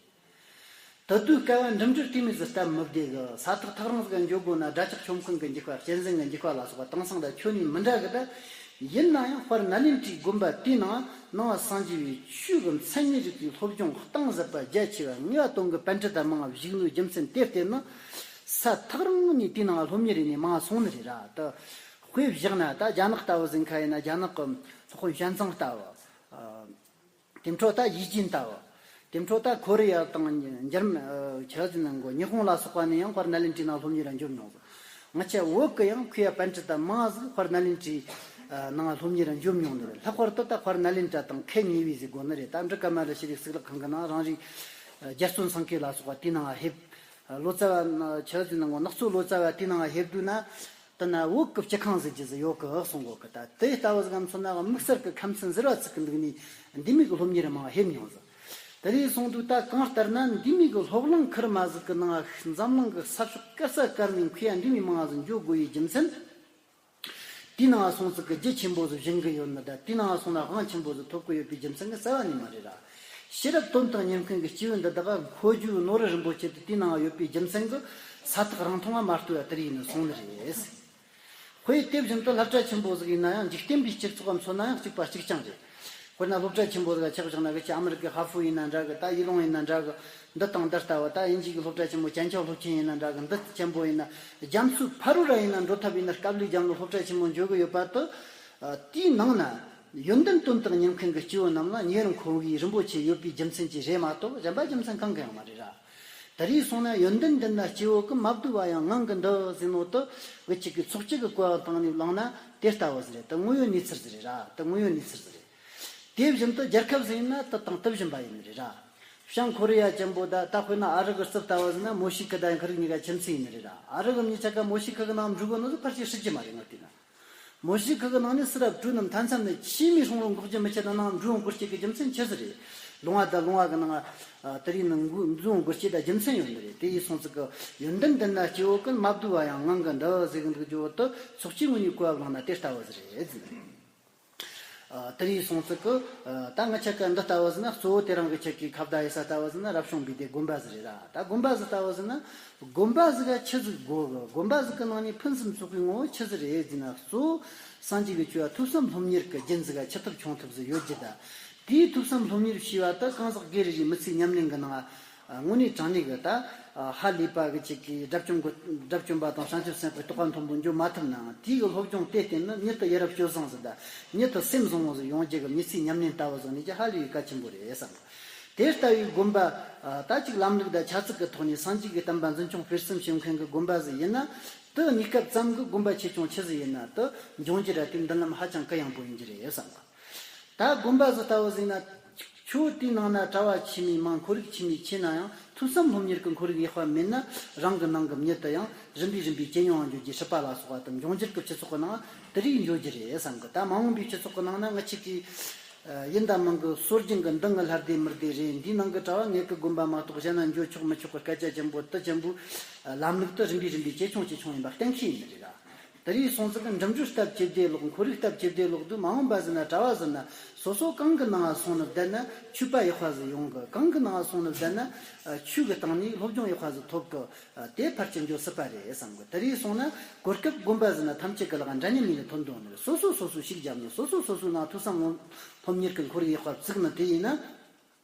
ད་དུས་སྐབས་འགྲིམ་འགྲུལ་དེ་མོ་ཟིག་སྟབས་མི་བདེ་གི། ས་ཐག་ཐག་རིང་ཟིག་འགྱོ་དགོས་ན་སྒྲ་ལྕག་ཆོམ་གང་གི་འཇིགས་པ། གཅན་གཟན་གི་འཇིགས་པ་ལ་སོགས་པ་དེང་སང་ད་ཁྱོན་ནས་མི་འདྲ་གི། ད་ཡིན་ན་ཡང་དཔལ་ནཱ་ལེནྡྲའི་དགོན་པ་དེའི་ནང་ནང་བ་སངས་རྒྱས་པའི་ཆོས་ཀྱི་མཚན་ཉིད་རིག་པའི་སློབ་སྦྱོང་གཏིང་ཟབ་པ་རྒྱ་ཆེ་བ་ངེས་པ་དོན་གྱི་པཎྜི་ཏ་མང་བ་བཞུགས་ནོའི་རྒྱུ་མཚན་དེར་བརྟེན་ནི། ས་ཐག་རིང་ནས་དེའི་ནང་སློབ་གཉེར་ཡེད་ནས་མང་སོང་ནི་རེད་ར། ད་དཔེ་བཞག་ན་ད་རྒྱ་ནག་ལྟ་བུ་ཟིག་ཁ་ཡིན་ན་རྒྱ་ནག་གི་སློབ་དཔོན་ཞན་ཙང་ལྟ་བུ། དེ་འཕྲོ་ད་ཡི་ཅིན་ལྟ་བུ། དེ་འཕྲོ་ད་ཁོ་རེ་ཡ་དང་འཇར་མ། ཆི་ཟེར་ན་གོ་ཉི་ཧོང་ལ་སོགས་པ་ནས་ཡང་དཔལ་ནཱ་ལེནྡྲའི་ནང་སློབ་གཉེར་ལ་འབྱོར་མྱོང་ཟིག་ང་ཆ་བོད་གི་ཡང་མཁས་པ་པཎྜི་ཏ་མང་ཟིག་དཔལ་ནཱ་ལེནྡྲའི་ནང་སློབ་གཉེར་ལ་འབྱོར་མྱོང་ནི་རེད། ལྷག་པར་དུ་ད་དཔལ་ནཱ་ལེནྡྲ་དང་ཁད་ཉེ་བའི་ཟེར་དགོས་ནི་རེད། ད་འབྲུག་ཀ་མ་ལ་ཤྲཱི་གཙུག་ལག་ཁང་གི་ནང་རང་རེའི་རྒྱ་སྟོན་སེང་གེ་ལ་སོགས་པ་དེའི་ནང་ཕེབས། ལོ་ཙཱ་བ་ཆི་ཟེར་ན་གོ་ནག་ཚོ་ལོ་ཙཱ་བ་དེའི་ནང་ཕེབས་དུས་ན། ད་ན་བོད་ཀྱི་སྤྱི་ཁང་ཟེར་རྒྱུ་ཟིག་ཡོད་གི་གསུང་གོ་གི། ད་དེ་ལྟ་བུ་ཟིག་ག་མཚོན་ན་དམིགས་བསལ་གྱི་ཁམས་ཚན་ཟེར་བ་ཚིག་གི་འདུག་ནི་འདི་མོ་གི་སློབ་གཉེར་མང་ཕེབས་མྱོང་ཟིག་དེ་རེད་སོང་དུས་ད་གང་ལྟར་ན་འདི་མོ་གི་སློབ་གླིང་ཁུར་མ་ཟིག་གི་ནང་འཛམ་གླིང་གི་ས་ཕྱོགས་ག་ས་ག་ནས་མཁས་པ་འདི་མོ་མང་ཟིག་འབྱོར་དགོས་པའི་རྒྱུ་མཚན། དེའི་ནང་སོང་ཚིག་གི་རྒྱུ་ཆེན་པོ་ཟིག་བྱིན་གི་ཡོད་ནི། ད་དེའི་ནང་སོང་ན་དབང་ཆེན་པོ་ཟིག་ཐོབ་གི་ཡོད་པའི་རྒྱུ་མཚན་གི་རྩ་བ་ནས་མ་རེད་ར། ཤེས་རབ་དོན་དང་མཉམ་མཁན་གྱི་སྐྱེས་བུ་འདི་དག་ག་འཁོར་རྒྱུ་ནོར་བུ་རིན་པོ་ཆེ་དེ་དེའི་ནང་ཡོད་པའི་རྒྱུ་མཚན་གི་ས་ཐག་རིང་ཐུང་བ་མ་ལྟོས་པ་དེར་ཡིན་ནི་སོང་ནི་རེད། དཔེ་དེ་བཞིན་དུ་སློབ་གྲྭ་ཆེན་པོ་ཟིག་ཡིན་ན་ཡང་འཇིག་རྟེན་པའི་སྤྱི་ཚོགས་མཚོན་ན་ཡང་གཅིག་པ་གཅིག་རྐྱང་རེད། དཔེར་ན་སློབ་གྲྭ་ཆེན་པོ་ཟིག་ཆགས་བཞག་ན་གི་ཅི་ཨ་མི་རི་ཀའི་ཧ་ཧྥུ་ཡིན་ན་འདྲ་གི། ད་ཡི་ལུང་ཡིན་ན་འདྲ་གི། འདི་དང་འདི་ལྟ་བུ། ད་དབྱིན་ཇི་གི་སློབ་གྲྭ་ཆེན་མོ་ཅན་ཅའོ་སློབ་ཆེན་ཡིན་ན་འདྲ་གི། འདི་ཆེན་པོ་ཡིན་ན། རྒྱ་མཚོའི་ཕ་རོལ་ར་ཡིན་ན་འགྲོ་ཐབས་ཡིན་ན་སྐབས་ལས་རྒྱ་མི་སློབ་གྲྭ་ཆེན་མོ་འཇོག་གི་ཡོད་པ་དུ། དེའི་ནང་ན་ཡོན་ཏན་དོན་དང་མཉམ་མཁན་གྱི་སྐྱེས་བུ་རྣམས་ལ་ཉེ་རུང་མཁོ་བའི་རིན་པོ་ཆེ་ཡོད་པའི་རྒྱུ་མཚན་གྱིས་རེད་མ་གཏོགས་གཞན་པ་རྒྱུ་མཚན་གང་གི་ཡང་མ་རེད་ར། དེ་རིང་སོང་ན་ཡོན་ཏན་ལྡན་ན་སྐྱེ་བོ་ཀུན། མ་བསྡུས་པ་ཡང་ངང་གིས་འདུ་ཟེར་ནོ་དེ་གི་ཅིག་གི་ཚོགས་སྤྱི་གི་བཀོད་པ་སྟེང་ནས་བླངས་ན་དེ་ལྟ་བུ་ཟིག་རེད། དེ་དངོས་ཡོད་གནས་ཚུལ་ཟིག་རེད་ར། དེ་དངོས་ཡོད་གནས་ཚུལ་ཟིག་རེད། དེ་བཞིན་དུ་རྒྱལ་ཁབ་ཟིག་ཡིན་ན་དེ་དང་དེ་བཞིན་པ་ཡིན་ནི་རེད་ར། བྱང་ཁོ་རེ་ཡ་ཅན་པོ་ད་ད་དཔེར་ན་ཨ་རི་གི་རྩིབས་ལྟ་བུ་ཟིག་ན་མོ་ཤི་ཁི་དང་ཁི་རིག་གཉིས་ཀ་ཁྱིམ་མཚེས་ཡིན་ནི་རེད་ར། ཨ་རི་གི་མྱི་ཆ་ག་མོ་ཤི་ཁི་གི་ནང་འགྲོ་གོ་ནོ་ཟིག་ཕལ་ཆེར་སྲིད་ཀྱི་མ་རེད་ངས་བལྟས་ན། མོ་ཤི་ཁི་གི་ནང་ནས་སི་རབ་བྲོས་ནམ་མཐའ་མཚམས་ནས་ཆི་མི་ཧྲོང་རོང་འགོག་རྒྱུ་མི་ཆེ་ད་ནང་འགྲོ་འོང་སྒོ་སྐྱེ་གི་རྒྱུ་མཚན་ཆི་ཟིག་རེད། ལུང་བ་ད་ལུང་བ་གི་ནང་ཨ་དེ་རིང་ནང་འགོ་འཛུལ་འོང་སྒོ་སྐྱེ་ད་རྒྱུ་མཚན་ཡོད་ནི་རེད། དེ་ཡིན་སོང་ཙི་གི་ཡོན་ཏན་ལྡན་ན་སྐྱེ་བོ་ཀུན། མ་བསྡུས་པ་ཡང་ངང་གིས་འདུ་ཟེར་གི་འདུག་རྒྱུ་བོ་དེ་ཚོགས་སྤྱིའི་ངོས་ནས་བཀོད་པ་བླངས་ན་དེ་ལྟ་བུ་ཟིག་རེད་ཟེར། ཨ་དེ་རིང་སོང་ཙི་གི་ཨ་ད་ང་ཆ་ག་འདི་ལྟ་བུ་ཟིག་ན་གཙོ་བོ་དེ་རང་གི་ཆ་གི་ཁ་བརྡ་ཡེ་ས་ལྟ་བུ་ཟིག་ན་རབ་བྱུང་བའི་དེ་དགོན་པ་ཟིག་རེད་ར། ད་དགོན་པ་ཟིག་ལྟ་བུ་ཟིག་ན། དགོན་པ་ཟིག་ག་ཆི་ཟིག་དགོས་གི། དགོན་པ་ཟིག་གི་ནང་ནས་ཕུན་སུམ་ཚོགས་པའི་ངོ་བོ་ཆི་ཟིག་རེད་ཟེར་ན། གཙོ་བོ་སངས་རྒྱས་ཀྱི་ཆོས་པ་ཐོས་བསམ་སློབ་གཉེར་གྱི་རྒྱུན་ཟིག་ག་ཆི་ཐུབ་ཆུང་ཐུབ་ཟིག་ཡོད་རྒྱུ་ད། དེའི་ཐོས་བསམ་སློབ་གཉེར་བྱས་པ་ད་གང་ཟག་སྒེར་རེ་རེའི་མི་ཚེའི་ཉམས་ལེན་གི་ནང་ང་དངོས་གནས་དྲང་གནས་གི་ད་ཧ་ལས་པ་གི་ཅིག་གི་དགྲ་བཅོམ་གི་དགྲ་བཅོམ་པ་དང་བྱང་ཆུབ་སེམས་དཔའི་རྟོགས་པ་མཐོན་པོ་འགྱོ་མ་ཐུབ་ནའང་དེའི་གི་སློབ་སྦྱོང་དེ་བརྟེན་ནས་མྱུར་དུ་ཡ་རབས་སྤྱོད་བཟང་ཟིག་ད་མྱུར་དུ་སེམས་བཟང་བོ་ཟིག་ཡོང་རྒྱུ་གི་མི་ཚེའི་ཉམས་ལེན་ལྟ་བུ་ཟིག་ནས་ཀྱི་ཧ་ལས་པའི་གལ་ཆེན་པོ་རེད་བསམ་གི། དེ་ལྟ་བུའི་དགོན་པ། ཨ་ད་ཅིག་ལམ་ལུགས་དང་བྱ་ཚིག་གི་ཐོག་ནས་སངས་རྒྱས་ཀྱི་བསྟན་པ་འཛིན་སྐྱོང་སྤེལ་གསུམ་བྱེད་མཁན་གྱི་དགོན་པ་ཟིག་ཡིན་ན། དེ་གནས་སྐབས་ཙམ་གྱི་དགོན་པ་ཆེ་ཆུང་ཆི་ཟིག་ཡིན་ན་དེ་འབྱུང་འགྱུར་ར་དེའི་མདུན་ལམ་ཧ་ཅང་གུ་ཡངས་པོ་ཡིན་རྒྱུ་རེད་བསམ་གི། ད་དགོན་པ་ཟིག་ལྟ་བུ་ཟིག་ཡིན་ན། ཁྱོད་དེའི་ནང་ན་གྲྭ་བ་ཆི་མོ་མང་ཁོར་ཡུག་ཆི་མོ་ཆེ་ན་ཡང་ཐོས་བསམ་སློབ་གཉེར་གྱི་ཁོར་ཡུག་ཡག་པ་མེད་ན་རང་གི་ནང་གི་མྱི་དེ་ཡང་རིམ་པས་རིམ་པས་ཇེ་ཉུང་བ་འགྱོ་རྒྱུ། སྲིད་པ་ལ་སོགས་པ་དེ་འབྱུང་འགྱུར་གྱི་སྤྱི་ཚོགས་ཀྱི་ནང་དེ་རིགས་འགྱོ་རྒྱུ་རེད་བསམ་གི། ད་མ་འོངས་པའི་སྤྱི་ཚོགས་ཀྱི་ནང་ན་ང་ཆི་གི་ཡིན་ད་མིན་གི་སྲོལ་རྒྱུན་གི་འདི་ངི་ལྷ་སྡེ་མི་སྡེ་རེད། འདིའི་ནང་གི་གྲྭ་བ་ངེད་ཀྱི་དགོན་པ་མ་གཏོགས་གཞན་ན་འགྱོ་ཆོག་མི་ཆོག་གི་སྐད་ཆ་ཆེན་པོ་དེ་ཆེན་པོའི་ལམ་ལུགས་དེ་རིམ་པས་རིམ་པས་ཇེ་ཆུང་ཇེ་ཆུང་ཡིན་པ་གཏན་འཁེལ་ཡིན་ནི་རེད་ར། དེ་རིང་སོང་ཙི་གི་འགྲིམ་འགྲུལ་སྟབས་ཇེ་བདེ་ལོག་ཁོར་ཡུག་སྟབས་ཇེ་བདེ་ལོག་དུས་མ་འོངས་པ་ཟེར་ན་གྲྭ་བ་ཟེར་ན་སོ་སོ་གང་གི་ནང་སོང་ནི་བསྡད་ན་ཆོས་པ་ཡག་པ་ཟིག་ཡོང་གི། གང་གི་ནང་སོང་ནི་བསྡད་ན་ཆོས་ཀྱི་སྟེང་ནས་སློབ་སྦྱོང་ཡག་པ་ཟིག་ཐོབ་གི། དེ་ཕལ་ཆེར་འགྱོ་སྲིད་པ་རེད་བསམ་གི། དེ་རིང་སོང་ན་གོ་སྐབས་དགོན་པ་ཟེར་ན་ཐམས་ཅད་ཀྱི་ལག་འདྲ་མཉམ་མིན་ནས་ཐོན་འདུག་ནི་རེད། སོ་སོ་སོ་སོ་ཞིག་རྒྱབ་ནས་སོ་སོ་སོ་སོའི་ནང་ཐོས་བསམ་སློབ་གཉེར་གྱི་ཁོར་ཡུག་ཡག་པ་བཙུགས་ནི་དེ་ཡིན་ན།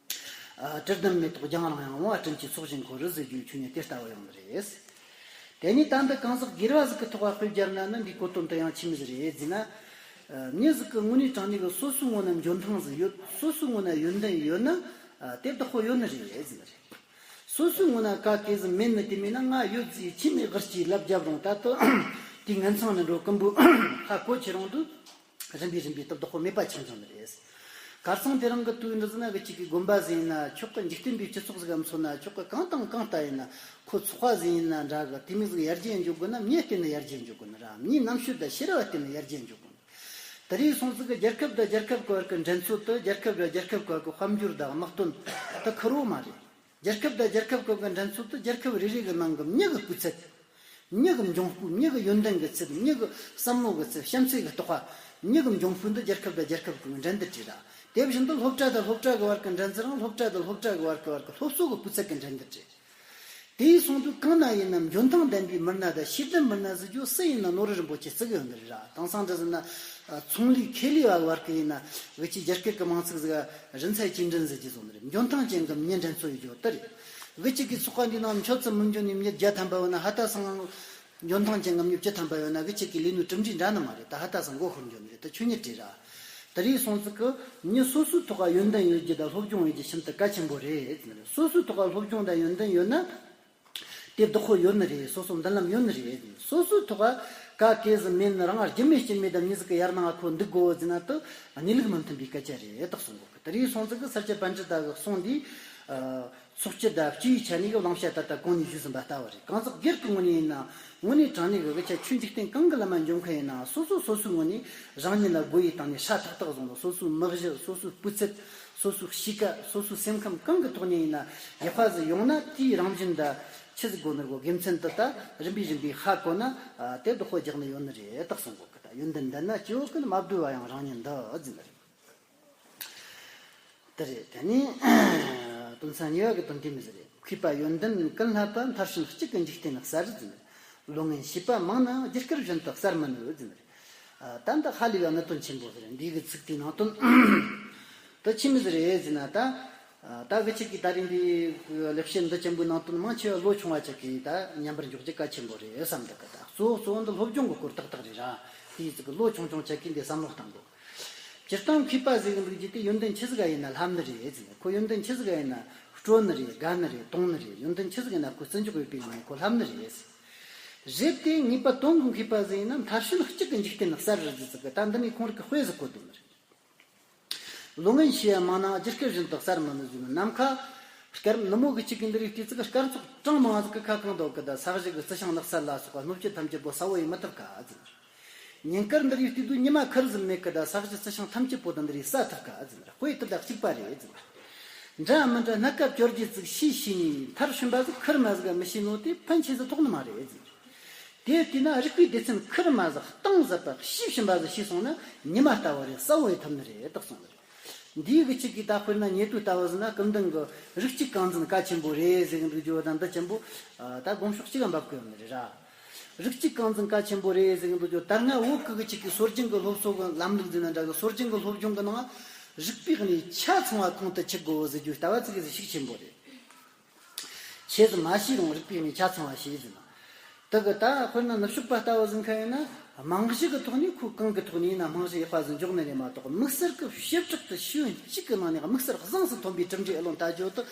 ཨ་དྲི་ལྡན་མེ་ཏོག་རྒྱང་རིང་ཡང་བ། དྲིན་གྱིས་ཚོགས་ཞིང་འཁོར་རི་ཟེར་རྒྱུའི་ཆོས་ཉིད་དེ་ལྟ་བུ་ཡོང་ནི་རེད། དེ་ནས་ད་འདི་གང་ཟག་སྒེར་བ་ཟིག་གི་ཐོག་ལ་དཔེ་སྦྱར་ན་ནི་འདིའི་གོ་དོན་དེ་ཡང་ཆི་མོ་ཟིག་རེད་ཟེར་ན། ཨ་མྱི་ཟིག་གི་དངོས་གནས་དྲང་གནས་གི་སོ་སོའི་ངོ་ན་འཇོན་ཐང་ཟིག་ཡོད། སོ་སོའི་ངོ་ན་ཡོན་ཏན་ཡོད་ན། ཨ་དེ་བདག་པོ་ཡོད་ནི་རེད་ཟེར་ནི་རེད། སོ་སོའི་ངོ་ན་ག་གེ་ཟིག་མེད་ནི་དེ་མིན་ན། ང་ཡོད་ཟེར་ཆི་མོ་གི་ཅིག་ལབ་རྒྱབ་རུང་ད་དུ་དེའི་ངན་མཚང་ནི་འགྲོ་ཀུན་པོ་ཧ་གོ་ཁྱེར་རུང་དུ། རིམ་པས་རིམ་པས་དེ་བདག་པོ་མེད་པ་ཆགས་འགྱོ་ནི་རེད། ཁར་སང་དེ་རིང་གི་དུས་འདི་ཟིག་ན་གི་ཅིག་གི་དགོན་པ་ཟིག་ཡིན་ན་ཆོག་གི། འཇིག་རྟེན་པའི་སྤྱི་ཚོགས་ཟིག་ག་མཚོན་ན་ཆོག་གི། གང་དང་གང་ལྟ་ཡིན་ན་ཁོ་ཚོགས་པ་ཟིག་ཡིན་ན་འདྲ་གི། དེ་མོ་ཟིག་ཡར་རྒྱས་འགྱོ་དགོས་ན་མྱི་བརྟེན་ནས་ཡར་རྒྱས་འགྱོ་དགོས་ནི་ར། མྱིའི་རྣམ་དཔྱོད་དང་ཤེས་རབ་བརྟེན་ནས་ཡར་རྒྱས་འགྱོ་དགོས་ནི། དེ་རིང་སོང་ཙི་གི་རྒྱལ་ཁབ་དང་རྒྱལ་ཁབ་ཀྱི་བར་གྱི་འགྲན་རྩོད་དེ་རྒྱལ་ཁབ་དང་རྒྱལ་ཁབ་ཀྱི་བར་གྱི་དཔལ་འབྱོར་དང་དམག་དོན་དེ་ཁེར་བོ་མ་རེད། རྒྱལ་ཁབ་དང་རྒྱལ་ཁབ་ཀུན་གྱི་འགྲན་རྩོད་དེ་རྒྱལ་ཁབ་རེ་རེ་གི་ནང་གི་མྱི་གི་སྤུས་ཚད། མྱི་གི་འབྱུང་སྤུས། མྱི་གི་ཡོན་ཏན་གི་ཚད། མྱི་གི་བསམ་བློ་གི་ཚད། བྱམས་བརྩེ་གི་རྟོགས་པ། མྱི་གི་འབྱུང་སྤུས་འདི་རྒྱལ་ཁབ་དང་རྒྱལ་ཁབ་ཀུན་གྱི་འགྲན་བསྡུར་བྱས་ར། དེ་བཞིན་དུ་སློབ་གྲྭ་དང་སློབ་གྲྭ་གི་བར་གྱི་འགྲན་རྩོད་རང་། སློབ་གྲྭ་དང་སློབ་གྲྭ་གི་བར་གྱི་བར་གྱི་སློབ་གསོ་གི་སྤུས་ཚད་ཀྱི་འགྲན་བསྡུར་བྱས། དེ་ཡིན་སོང་དུས་གང་ན་ཡིན་ན་འཇོན་ཐང་ལྡན་པའི་མི་སྣ་དང་ཤེས་ལྡན་མི་སྣ་ཟེར་རྒྱུ་སུ་ཡིན་ན་ནོར་བུ་རིན་པོ་ཆེ་བརྩི་གི་ཡོད་ནི་རེད་ར། དེང་སང་འདྲ་ཟེར་ན། ཨ་ཚོང་ལས་ཁེ་ལས་བ་བར་གི་ཡིན་ན་གི་ཅིག་རྒྱ་སྐད་ཀྱི་མིང་ཚིག་ཟིག་ག་人才竞争ཟེར་གྱི་བཟོ་ནི་རེད། འཇོན་ཐང་ཅན་གྱི་མྱི་འགྲན་རྩོད་ཡོད་རྒྱུ་དེ་རེད། གི་ཅིག་གི་ཚོགས་པ་འདི་ནང་མཆོད་ཙམ་མི་འཇོན་ནི་མྱི་བརྒྱ་ཐམ་པ་ཡོད་ན་ཧ་ད་སང་འཇོན་ཐང་ཅན་གྱི་མྱི་བཅུ་ཐམ་པ་ཡོད་ན་གི་ཅིག་གི་ལས་ནོ་གྲུབ་འབྲས་འདྲ་ནི་མ་རེད། ད་ཧ་ད་སང་མགོ་འཁོར་འགྱོ་ནི་རེད། ད་ཆོས་ཉིད་རེད་ར། དེ་རིང་སོང་ཙི་གི་མྱི་སོ་སོའི་ཐོག་ག་ཡོན་ཏན་ཡོད་རྒྱུ་དང་སློབ་སྦྱོང་ཡོད་རྒྱུ་ཤིན་ཏུ་གལ་ཆེན་པོ་རེད། སོ་སོའི་ཐོག་ག་སློབ་སྦྱོང་དང་ཡོན་ཏན་ཡོད་ན། དེ་བདག་པོ་ཡོད་ནི་རེད། སོ་སོ་མདུན་ལམ་ཡོད་ནི་རེད། སོ་སོའི་ཐོག་ག་ག་གེ་ཟིག་མེད་ནི་རང་རྒྱུ་མེད་རྐྱེན་མེད་དང་མྱི་ཟིག་གི་ཡར་ནང་ཁོ་འདུག་དགོས་ཟེར་ན་དེ་གནས་ལུགས་མི་མཐུན་པའི་སྐད་ཆ་རེད། ད་གསུང་གོ་གི། དེ་རིང་སོང་ཙི་གི་ས་སྐྱ་པཎྜི་ཏ་གི་གསུང་འདི། ཨ་ཚོགས་སྤྱི་དང་སྤྱི་བའི་ཆ་ནས་གི་བླང་བྱ་ད་ལྟ་གོང་ནས་ཞུས་ཟིན་པ་ལྟ་བུ་རེད། གང་ཟག་སྒེར་གྱི་ངོས་ནས་ཡིན་ན། དངོས་གནས་དྲང་གནས་གི་གི་ཆ་ཆོས་འཇིག་རྟེན་གང་གི་ལམ་མ་འཇོན་མཁན་ཡིན་ན་སོ་སོ་སོ་སོའི་ངོས་ནས་རང་ཉིད་ལ་དགོས་ཡི་སྟེང་ནས་ཧྲ་ཐག་ཐག་བཟུང་ནས། སོ་སོའི་མི་གཞི། སོ་སོའི་སྤུས་ཚད། སོ་སོའི་གཤིས་ཀ། སོ་སོའི་སེམས་ཁམས་གང་གི་ཐོག་ནས་ཡིན་ན་ཡག་པ་ཟིག་ཡོང་ན། དེའི་རང་བཞིན་ད་ཆི་ཟིག་དགོས་ནི་རེད་གོ། དགེ་མཚན་དེ་ད་རིམ་པས་རིམ་པས་ཧ་གོ་ན། ཨ་དེ་བདག་པོ་རྒྱག་ནི་ཡོད་ནི་རེད། ད་གསུང་གོ་གི། ད་ཡོན་ཏན་ལྡན་ན་སྐྱེ་བོ་ཀུན། མ་བསྡུས་པ་ཡང་རང་ཉིད་འདུ་ཟེར་ནི་རེད། དེ་རེད། དེ་ནས་དོན་ཚན་གཉིས་པ་གི་དོན་དེ་མི་ཟེར་རེད། མཁས་པ་ཡོན་ཏན་ཀུན་བསླབ་པ། མཐར་ཕྱིན་གཅིག་གི་འཇིག་རྟེན་གསར་ཟེར། བློ་ངན་ཤེས་པ་མང་ན། རྒྱུ་སྐར་བཞིན་དུ་གསལ་མི་ནུས་ཟེར། ཨ་ད་འདི་ཧ་ལས་པ་གནད་དོན་ཆེན་པོ་ཟེར། འདི་གི་ཚིག་དེའི་ནང་དོན་དེ་ཆི་མོ་ཟིག་རེད་ཟེར་ན། ད་ད་གི་ཅིག་གི་ད་རིང་འདི་ལེགས་བཤད་འདི་ཆེན་པོའི་ནང་དོན་མང་ཆེ་བ་ལོ་ཆུང་བ་ཅིག་གིས་ད་ཉན་པར་འཇོག་རྒྱུ་གལ་ཆེན་པོ་རེད་བསམ་འདུག་གི། ད་གཙོ་བོ་གཙོ་བོ་འདི་སློབ་སྦྱོང་གི་སྐོར་ཏག་ཏག་རེད་ར། དེའི་ཚིག་གི་ལོ་ཆུང་ཆུང་ཅིག་གིས་འདི་བསམ་བློ་བཏང་དགོས། སྤྱིར་བཏང་མཁས་པ་ཟེར་གི་འདུག་རྒྱུ་དེ་ཡོན་ཏན་ཆི་ཟིག་ག་ཡིན་ན་ལྷབ་ནི་རེད་ཟེར། ཁོ་ཡོན་ཏན་ཆི་ཟིག་ག་ཡིན་ན་ སྤྲོ་ནི་རེད། དགའ་ནི་རེད། གཏོང་ནི་རེད། ཡོན་ཏན་ཆི་ཟིག་ཡིན་ན་ཁོ་བརྩི་འཇོག་ཡོད་པའི་ངང་ནས་ཁོ་ལྷབ་ནི་རེད། རེད་དེ་ངེས་པ་དོན་གྱི་མཁས་པ་ཟིག་ཡིན་ན་མཐར་ཕྱིན་གཅིག་གི་འཇིག་རྟེན་ནི་གསར་རུ་བརྗེ་ཟིག་གི། ད་འདི་ནས་ཁོང་རིགས་ཀྱི་དཔེ་ཟིག་གོ་དོན་རེད། ལོ་ངན་ཤེས་ཡ་མང་ན་རྒྱུ་སྐར་བཞིན་དུ་གསར་མི་ནུས་ཟེར་ནི། ནམ་མཁའ་སྐར་ནུབ་མོ་གི་གཅིག་གི་འདི་རིགས་དུས་ཚིགས་སྐར་ཚོགས་གྲངས་མང་ཟིག་གི་ཁ་གང་འདོག་གི། ད་ས་གཞི་གི་རྩི་ཤིང་ནགས་ཚལ་ལ་སོགས་པ་སྣོད་བཅུད་ཐམས་ཅད་པོ་ས་བོ་ཡིས་མི་ཐུབ་ཀ་ཟེར། ཉིན་དཀར་འདི་རིགས་དུས་དུས་ཉི་མ་ཁུར་ཟིག་མེད་གི། ད་ས་གཞི་རྩི་ཤིང་ཐམས་ཅད་པོ་དང་འདི་རིགས་ས་ཐུབ་ཀ་ཟེར། དཔེ་དེ་དག་གཅིག་པ་རེད་ཟེར། འདྲ་མི་འདྲ་སྣ་ཁ་བཅོ་བརྒྱད་ཟིག་ཤེས་ཤེས་ནས་མཐར་ཕྱིན་པ་ཟིག་ཁུར་མ་ཟིག་མི་ཤེས་ནོ་དེ་ཕན་ཆེ་ཟིག་ཐོགས་ནི་མ་རེད་ཟེར། དེ་བལྟས་ན་རིག་པའི་སྡེ་ཚན་ཁུར་མ་ཟིག་གཏིང་ཟབ་པ་ཤེས་ཕྱིན་པ་ཟིག་ཤེས་སོང་ན་ཉི་མ་ལྟ་བུ་རེད། གསལ་བོ་ཡི་ཐུབ་ནི་རེད་དག་གསུངས་ནི་རེད། འདིའི་གི་གཅིག་གིས་ད་དཔེར་ན་ཉེ་དུས་ལྟ་བུ་ཟིན་ན་སྐུ་མདུན་གི་རིགས་གཅིག་རྐང་འཛིན་གལ་ཆེན་པོ་རེད་ཟེར་གི་འདུག་རྒྱུ་བ་དང་འདི་ཆེན་པོ་ད་དགོངས་ཕྱོགས་གཅིག་ག་འབབ་གི་ཡོད་ནི་རེད་ར། རིགས་གཅིག་རྐང་འཛིན་གལ་ཆེན་པོ་རེད་ཟེར་གི་འདུག་རྒྱུ་ད་སྔ་བོད་གི་གི་གཅིག་གིས་སྲོལ་རྒྱུན་གི་སློབ་གསོ་གི་ལམ་ལུགས་ཟིན་ན་འདྲ་གི། སྲོལ་རྒྱུན་གི་སློབ་སྦྱོང་གི་ནང་རིག་པའི་གནས་ཆ་ཚང་བ་ཁོང་དུ་ཆུད་དགོས་ཟེར་རྒྱུ་ལྟ་བ་ཙི་གེ་ཟིག་ཤུགས་ཆེན་པོ་རེད། ཆེ་ཟིག་མ་ཤེས་རུང་རིག་པའི་གནས་ཆ་ཚང་བ་ཤེས་ཟིན་ན། དེ་གི་ད་དཔེར་ན་ནུབ་ཕྱོགས་པ་ལྟ་བུ་ཟིན་མཁན་ཡིན་ན་རྨང་གཞི་གི་ཐོག་ནས་ཁོས་གང་གི་ཐོག་ནས་ཡིན་ན་རྨང་གཞི་ཡག་པ་ཟིག་འཇོག་ནི་རེད་མ་གཏོགས། དམིགས་བསལ་གི་བྱེ་བྲག་ཏུ་ཤེས་ཡོན་གཅིག་གི་ནང་ནས་དམིགས་བསལ་གཟེངས་སུ་ཐོན་པའི་གྲུབ་འབྲས་ཨེ་ལོང་ལྟ་རྒྱུ་དེ་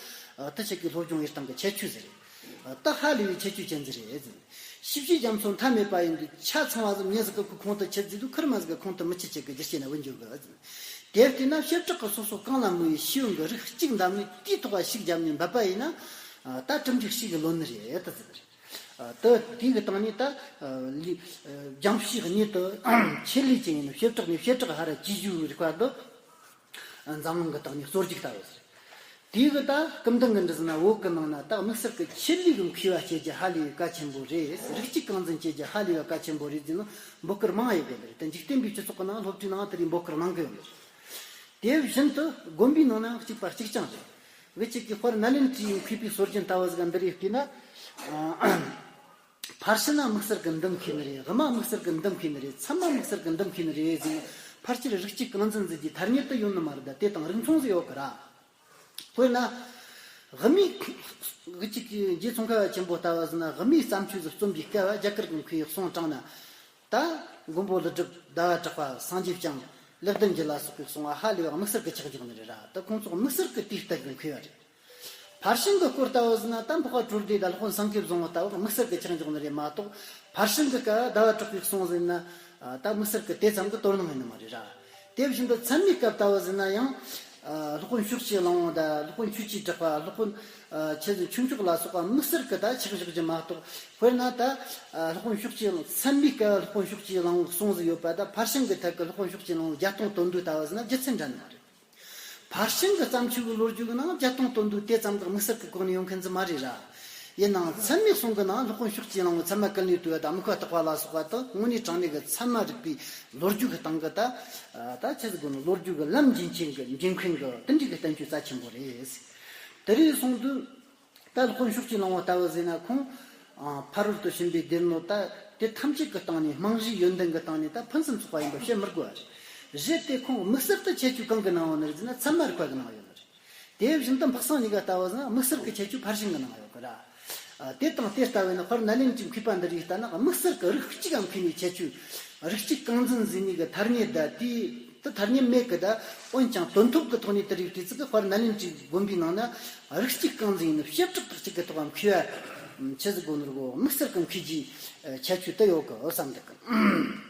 དེ་ཆེ་གི་སློབ་སྦྱོང་ཡིན་སྟངས་གི་ཁྱད་ཆོས་ཟིག་རེད། ད་ཧ་ལས་པའི་ཁྱད་ཆོས་ཅན་ཟིག་རེད་ཟིན། ཞིབ་ཕྱིའི་རྒྱ་མཚོ་མཐའ་མེད་པ་ཡིན་དུས་ཆ་ཚང་བ་ཟིག་མྱི་ཟིག་གི་ཁོ་ཁོང་དུ་ཆུད་ཟིན་དུས་ཁུར་མ་ཟིག་གི་ཁོང་དུ་མི་ཆུད་ཆེ་གི་རྒྱུ་རྐྱེན་ན་བུད་འཇོག་གི་ཟིན། དེར་བལྟས་ན་བྱེ་བྲག་གི་སོ་སོ་གང་ལ་མོས་པའི་ཤེས་ཡོན་གྱི་རིགས་གཅིག་འདམ་ནས་དེའི་ཐོག་ལ་ཤུགས་བརྒྱབ་ནས་འབད་པ་ཡིན་ན། ད་གྲུབ་འབྲས་ཤིག་གི་ལོན་ནི་རེད་ད་ཟེར། ད་དེ་གི་སྟེང་ནས་ད་ལི་རྒྱང་ཕྱིའི་གནས་དུ་ཆེད་ལས་ཅན་ཡིན་ན་བྱེ་བྲག་ནས་བྱེ་བྲག་ཧ་ར་ཇི་ཞུ་རིག་པ་འདི་འཛམ་གླིང་གི་སྟེང་ནས་གཙོ་རྒྱུག་ལྟ་བུ་ཟེར། དེ་གི་ད་སྐུ་མདུན་གྱི་འདི་ཟེར་ན་བོད་གི་ནང་ན་ད་དམིགས་བསལ་གྱི་ཆེད་ལས་གི་མཁས་པ་བྱེད་རྒྱུ་ཧ་ལས་པའི་གལ་ཆེན་པོ་རེད། རིགས་གཅིག་རྐང་འཛིན་བྱེད་རྒྱུ་ཧ་ལས་པའི་གལ་ཆེན་པོ་རེད་ཟེར་ནས་འབོད་སྐུལ་མང་ཡོད་དགོས་རེད། ད་འཇིག་རྟེན་པའི་སྤྱི་ཚོགས་ཀྱི་ནང་སློབ་གྲྭའི་ནང་དེ་རིགས་འབོད་སྐུལ་གནང་གི་ཡོད་རེད། དེ་བཞིན་དུ་དགོན་པའི་ནང་ནའང་གཅིག་པ་གཅིག་རྐྱང་རེད། འུ་ཅག་གི་དཔལ་ནཱ་ལེནྡྲའི་མཁས་པའི་སྲོལ་རྒྱུན་ལྟ་བུ་ཟིག་འདི་རིགས་བལྟས་ན། ཕར་ཕྱིན་ན་དམིགས་བསལ་གྱི་འདུམ་མཁས་ནི་རེད། དབུ་མ་དམིགས་བསལ་གྱི་འདུམ་མཁས་ནི་རེད། ཚད་མ་དམིགས་བསལ་གྱི་འདུམ་མཁས་ནི་རེད་ཟེར་ནས་ཕལ་ཆེར་རིགས་གཅིག་རྐང་འཛིན་ཟེར་རྒྱུ་ཐ་སྙད་དུ་ཡོད་ནི་མ་རེད། ད་དེ་དང་རིགས་མཚུངས་ཟིག་ཡོད་གི་ར། དཔེར་ན། དབུ་མའི་གི་གཅིག་གི་རྗེ་ཙོང་ཁ་པ་ཆེན་པོ་ལྟ་བུ་ཟེར་ན་དབུ་མའི་བརྩམས་ཆོས་ཟིག་རྩོམ་པའི་སྐབས་རྒྱ་གར་གྱི་མཁས་པའི་གསུང་དྲངས་ན། ད་མགོན་པོ་ཀླུ་སྒྲུབ་ཟླ་བ་གྲགས་པ་སངས་རྒྱས་བསྐྱངས་ལེགས་ལྡན་འབྱེད་ལ་སོགས་པའི་གསུང་བ་ཧ་ལས་པ་དམིགས་བསལ་གྱི་ཆགས་འཇོག་ནི་རེད་ར། ད་ཁོང་ཚོ་དམིགས་བསལ་གྱི་དེའི་སྟེང་གི་མཁས་པ་རེད། ཕར་ཕྱིན་གྱི་སྐོར་ལྟ་བུ་ཟེར་ན་ད་འཕགས་པ་གྲོལ་སྡེ་དང་སློབ་དཔོན་སེང་གེ་བཟང་པོ་ལྟ་བུ་དམིགས་བསལ་གྱི་ཆགས་འཇོག་ནི་རེད་མ་གཏོགས། ཕར་ཕྱིན་གྱི་སྐབས་ཟླ་བ་གྲགས་པའི་གསུང་ཟེར་ན་ད་དམིགས་བསལ་གྱི་དེ་ཙམ་གྱི་དོ་སྣང་ཡིན་ནི་མ་རེད་ར། དེ་བཞིན་དུ་ཚད་མའི་སྐབས་ལྟ་བུ་ཟེར་ན་ཡང་། སློབ་དཔོན་ཕྱོགས་ཀྱི་གླང་པོ་དང་སློབ་དཔོན་ཆོས་ཀྱི་གྲགས་པ། སློབ་དཔོན་ཆེ་ཆུང་མཆོག་ལ་སོགས་པ་དམིགས་བསལ་གྱི་ད་ཆགས་འཇོག་རྒྱུ་མ་གཏོགས། དཔེར་ན་ད་སློབ་དཔོན་ཕྱོགས་ཀྱི་ཚད་མའི་སྐབས་སློབ་དཔོན་ཕྱོགས་ཀྱི་གླང་པོ་གསུང་ཟིག་ཡོད་པ་དང་། ཕར་ཕྱིན་གྱི་ཐད་ཀྱི་སློབ་དཔོན་ཕྱོགས་ཀྱི་གླང་པོ་བརྒྱད་སྟོང་དོན་བསྡུས་ལྟ་བུ་ཟེར་ན་རྒྱུ་མཚན་འདྲ་ནི་མ་རེད། ཕར་ཕྱིན་གྱི་བརྩམས་ཆོས་ཀྱི་ལོ་རྒྱུས་ཀྱི་ནང་བརྒྱད་སྟོང་དོན་བསྡུས་དེ་ཙམ་གྱི་དམིགས་བསལ་གྱི་གོ་གནས་ཡོད་མཁན་ཟིག་མ་རེད་ར། ཡིན་ནའང་ཚད་མའི་གསུང་གི་ནང་སློབ་དཔོན་ཕྱོགས་ཀྱི་གླང་པོ་ཚད་མ་ཀུན་ལས་བཏུས་པ་དང་དམིགས་པ་བརྟག་པ་ལ་སོགས་པ་དང་དངོས་གནས་དྲང་གནས་ཀྱི་ཚད་མ་རིག་པའི་ལོ་རྒྱུས་ཀྱི་སྟེང་གི་ད་ད་ཆི་ཟིག་དགོས་ནོ། ལོ་རྒྱུས་ཀྱི་ལམ་རྒྱུན་ཆད་གི་འཇིག་མཁན་གྱི་དེ་འདྲའི་གི་བསྟན་བཅོས་རྩ་ཆེན་པོ་རེད། དེ་རིང་སོང་དུས། ད་སློབ་དཔོན་ཕྱོགས་ཀྱི་གླང་པོ་ལྟ་བུ་ཟེར་ན་ཁོང་། ཕ་རོལ་ཏུ་ཕྱིན་པའི་སྡེ་སྣོད་ད་དེ་ཐམས་ཅད་ཀྱི་སྟེང་ནས་རྨང་གཞིའི་ཡོན་ཏན་གྱི་སྟེང་ནས་ད་ཕུན་སུམ་ཚོགས་པ་ཡིན་པ་བཤད་མི་དགོས་པ་རེད། རེད་དེ་ཁོང་དམིགས་བསལ་དུ་ཁྱད་ཆོས་གང་གི་ནང་ཡོད་ནི་རེད་ཟེར་ན་ཚད་མ་རིག་པ་གི་ནང་ཡོད་ནི་རེད། དེ་བཞིན་དུ་འཕགས་སེང་གཉིས་ཀ་ལྟ་བུ་ཟེར་ན་དམིགས་བསལ་གྱི་ཁྱད་ཆོས་ཕར་ཕྱིན་གྱི་ནང་ཡོད་གི་ར། དེ་དང་དེ་ལྟ་བས་ན་དཔལ་ནཱ་ལེནྡྲའི་མཁས་པ་འདི་རིགས་ལྟ་ན་དམིགས་བསལ་གྱི་རིགས་གཅིག་གམ་མཁས་ནས་ཁྱད་ཆོས། རིགས་གཅིག་རྐང་འཛིན་ཟེར་ནི་གི་ཐ་སྙད་ད་དེའི་དེ་ཐ་སྙད་མེད་གི། ད་འོན་ཀྱང་དོན་ཐོབ་ཀྱི་ཐོག་ནས་དེ་རིགས་དེ་ཚིག་གི་དཔལ་ནཱ་ལེནྡྲའི་དགོན་པའི་ནང་ན་རིགས་གཅིག་རྐང་འཛིན་ཡིན་ན་བྱེ་བྲག་ཏུ་གཅིག་གི་ཐོག་མཁས་པ་ཆི་ཟིག་དགོས་ནོ་གོ། དམིགས་བསལ་གྱི་མཁས་རྒྱུའི་ཁྱད་ཆོས་དེ་ཡོད་གི་བསམ་འདུག་གི།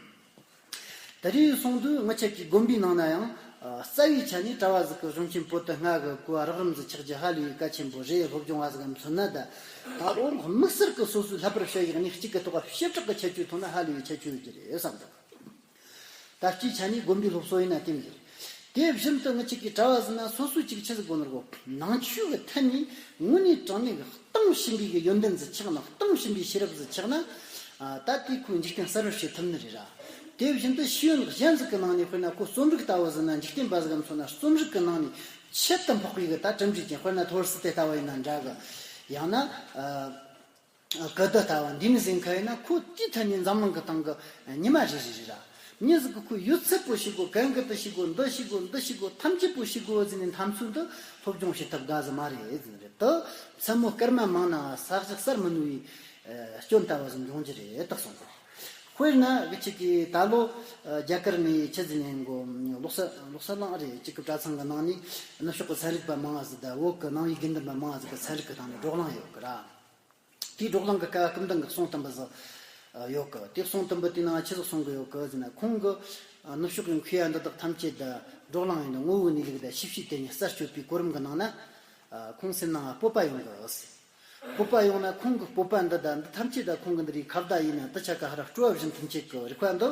དེ་རིང་སོང་དུས་ངི་ཆ་གི་དགོན་པའི་ནང་ན་ཡང་རྩ་བའི་ཆ་ནས་གྲྭ་བ་ཟིག་གི་གཞུང་ཆེན་པོ་ཏི་ལྔ་གི་གོ་བ་རགས་རིམ་ཟིག་ཆགས་རྒྱུ་ཧ་ལས་པའི་གལ་ཆེན་པོ་རེད། སློབ་སྦྱོང་བ་ཟིག་གམ་མཚོན་ན་ད་ད་རུང་དམིགས་བསལ་གྱི་སོ་སོའི་ལྷག་པར་བཤད་ཡག་ནས་གཅིག་གི་ཐོག་བྱེ་བྲག་གི་ཁྱད་ཆོས་མཐོང་ན་ཧ་ལས་པའི་ཁྱད་ཆོས་ཡོད་རྒྱུ་རེད་བསམ་འདུག་ད་སྤྱིའི་ཆ་ནས་དགོན་པའི་སློབ་གསོ་ཡིན་ན་དེ་མོ་རེད། དེ་བཞིན་དུ་ངི་ཆ་གི་གྲྭ་བ་ཟིག་ན་སོ་སོའི་གཅིག་ཆི་ཟིག་དགོས་ནོ་གོ། ནང་ཆོས་ཀྱི་ཐད་ནས་དངོས་གནས་དྲང་གནས་ཀྱི་གཏིང་ཞིམ་པའི་གི་ཡོན་ཏན་ཟིག་ཆགས་ན། གཏིང་ཞིམ་པའི་ཤེས་རབ་ཟིག་ཆགས་ན། ད་དེ་ཁོས་འཇིག་རྟེན་གསར་བར་བྱེད་ཐུབ་ནི་རེད་ར། དེ་བཞིན་དུ་ཤེས་ཡོན་གཞན་ཟིག་གི་ནང་ནས་དཔེར་ན་ཁོ་རྩོམ་རིག་ལྟ་བུ་ཟིག་ན་འཇིག་རྟེན་པ་ཟིག་གམ་མཚོན་ན་རྩོམ་རིག་གི་ནང་ནས་ཁྱད་དུ་འཕགས་པའི་གི་ད་གྲུབ་འབྲས་ཅན། དཔེར་ན་ཐོ་བར་སི་ཏེ་ལྟ་བུ་ཡིན་ན་འདྲ་གི། ཡང་ན། ཀི་ཏི་ལྟ་བུ་འདི་མོ་ཟིག་ཡིན་མཁན་ཡིན་ན་ཁོ་དེའི་ཐད་ནས་འཛམ་གླིང་གི་སྟེང་གི་ཉི་མ་རེ་རེ་རེད་ར། མྱི་ཟིག་གིས་ཁོ་ཡོད་ཚད་པོ་ཤེས་དགོས། གན་གི་དེ་ཤེས་དགོས། འདི་ཤེས་དགོས། འདི་ཤེས་དགོས། ཐམས་ཅད་པོ་ཤེས་དགོས་ཟེར་ནས་འཐབ་རྩོད་འདི་སློབ་སྦྱོང་བྱེད་ཐབས་དགའ་ཟིག་མ་རེད་ཟེར་ནི་རེད། དེ་མཚན་མོ་སྐར་མ་མང་ན་ས་གཞི་གསར་མི་ནུས་པའི་སྐྱོན་ལྟ་བུ་ཟིག་འབྱུང་རྒྱུ་རེད་དག་གསུངས་ཏེ། དཔེར་ན་གི་ཅིག་གིས་ད་ལོ་རྒྱ་གར་ནས་ཆི་ཟིག་ནས་གོ། ལོག་ས་ལོག་ས་ལང་རེད། ཅིག་གི་གྲྭ་ཚང་གི་ནང་ནས་ནུབ་ཕྱོགས་གི་ཚན་རིག་པ་མང་ང་ཟིག་དང་བོད་གི་ནང་པའི་དགེ་འདུན་པ་མང་ང་ཟིག་གི་ཚན་རིག་གི་སྟེང་ནས་བགྲོ་གླེང་ཡོད་གི་ར། དེའི་བགྲོ་གླེང་གི་སྐབས་སྐུ་མདུན་གི་གསུང་དུམ་བུ་ཟིག་ཡོད་གི། དེ་གསུང་དུམ་བུ་དེའི་ནང་ཆི་ཟིག་གསུང་གི་ཡོད་གི་ཟེར་ན། ཁོང་གི་ནུབ་ཕྱོགས་ཀྱི་མཁས་པ་འདི་དག་ཐམས་ཅད་དང་བགྲོ་གླེང་ཡིན་ན་ངོ་བོའི་གནས་ལུགས་དང་ཤེས་བྱའི་དེ་གཉིས་གསར་གཅོད་པའི་གོ་རིམ་གི་ནང་ན། ཁོང་སེམས་ནང་སྤོབས་པ་ཡོང་གི་ཟེར། སྤོབས་པ་ཡོང་ན་ཁོང་གི་སྤོབས་པ་འདི་དང་འདི་ཐམས་ཅད་དང་ཁོང་གི་འདི་རིགས་ཁ་བརྡ་ཡིན་ན་འདི་ཆ་ག་ཧ་ར་སྤྲོ་བ་བཞིན་ཐམས་ཅད་ཀྱི་རིག་པ་འདི་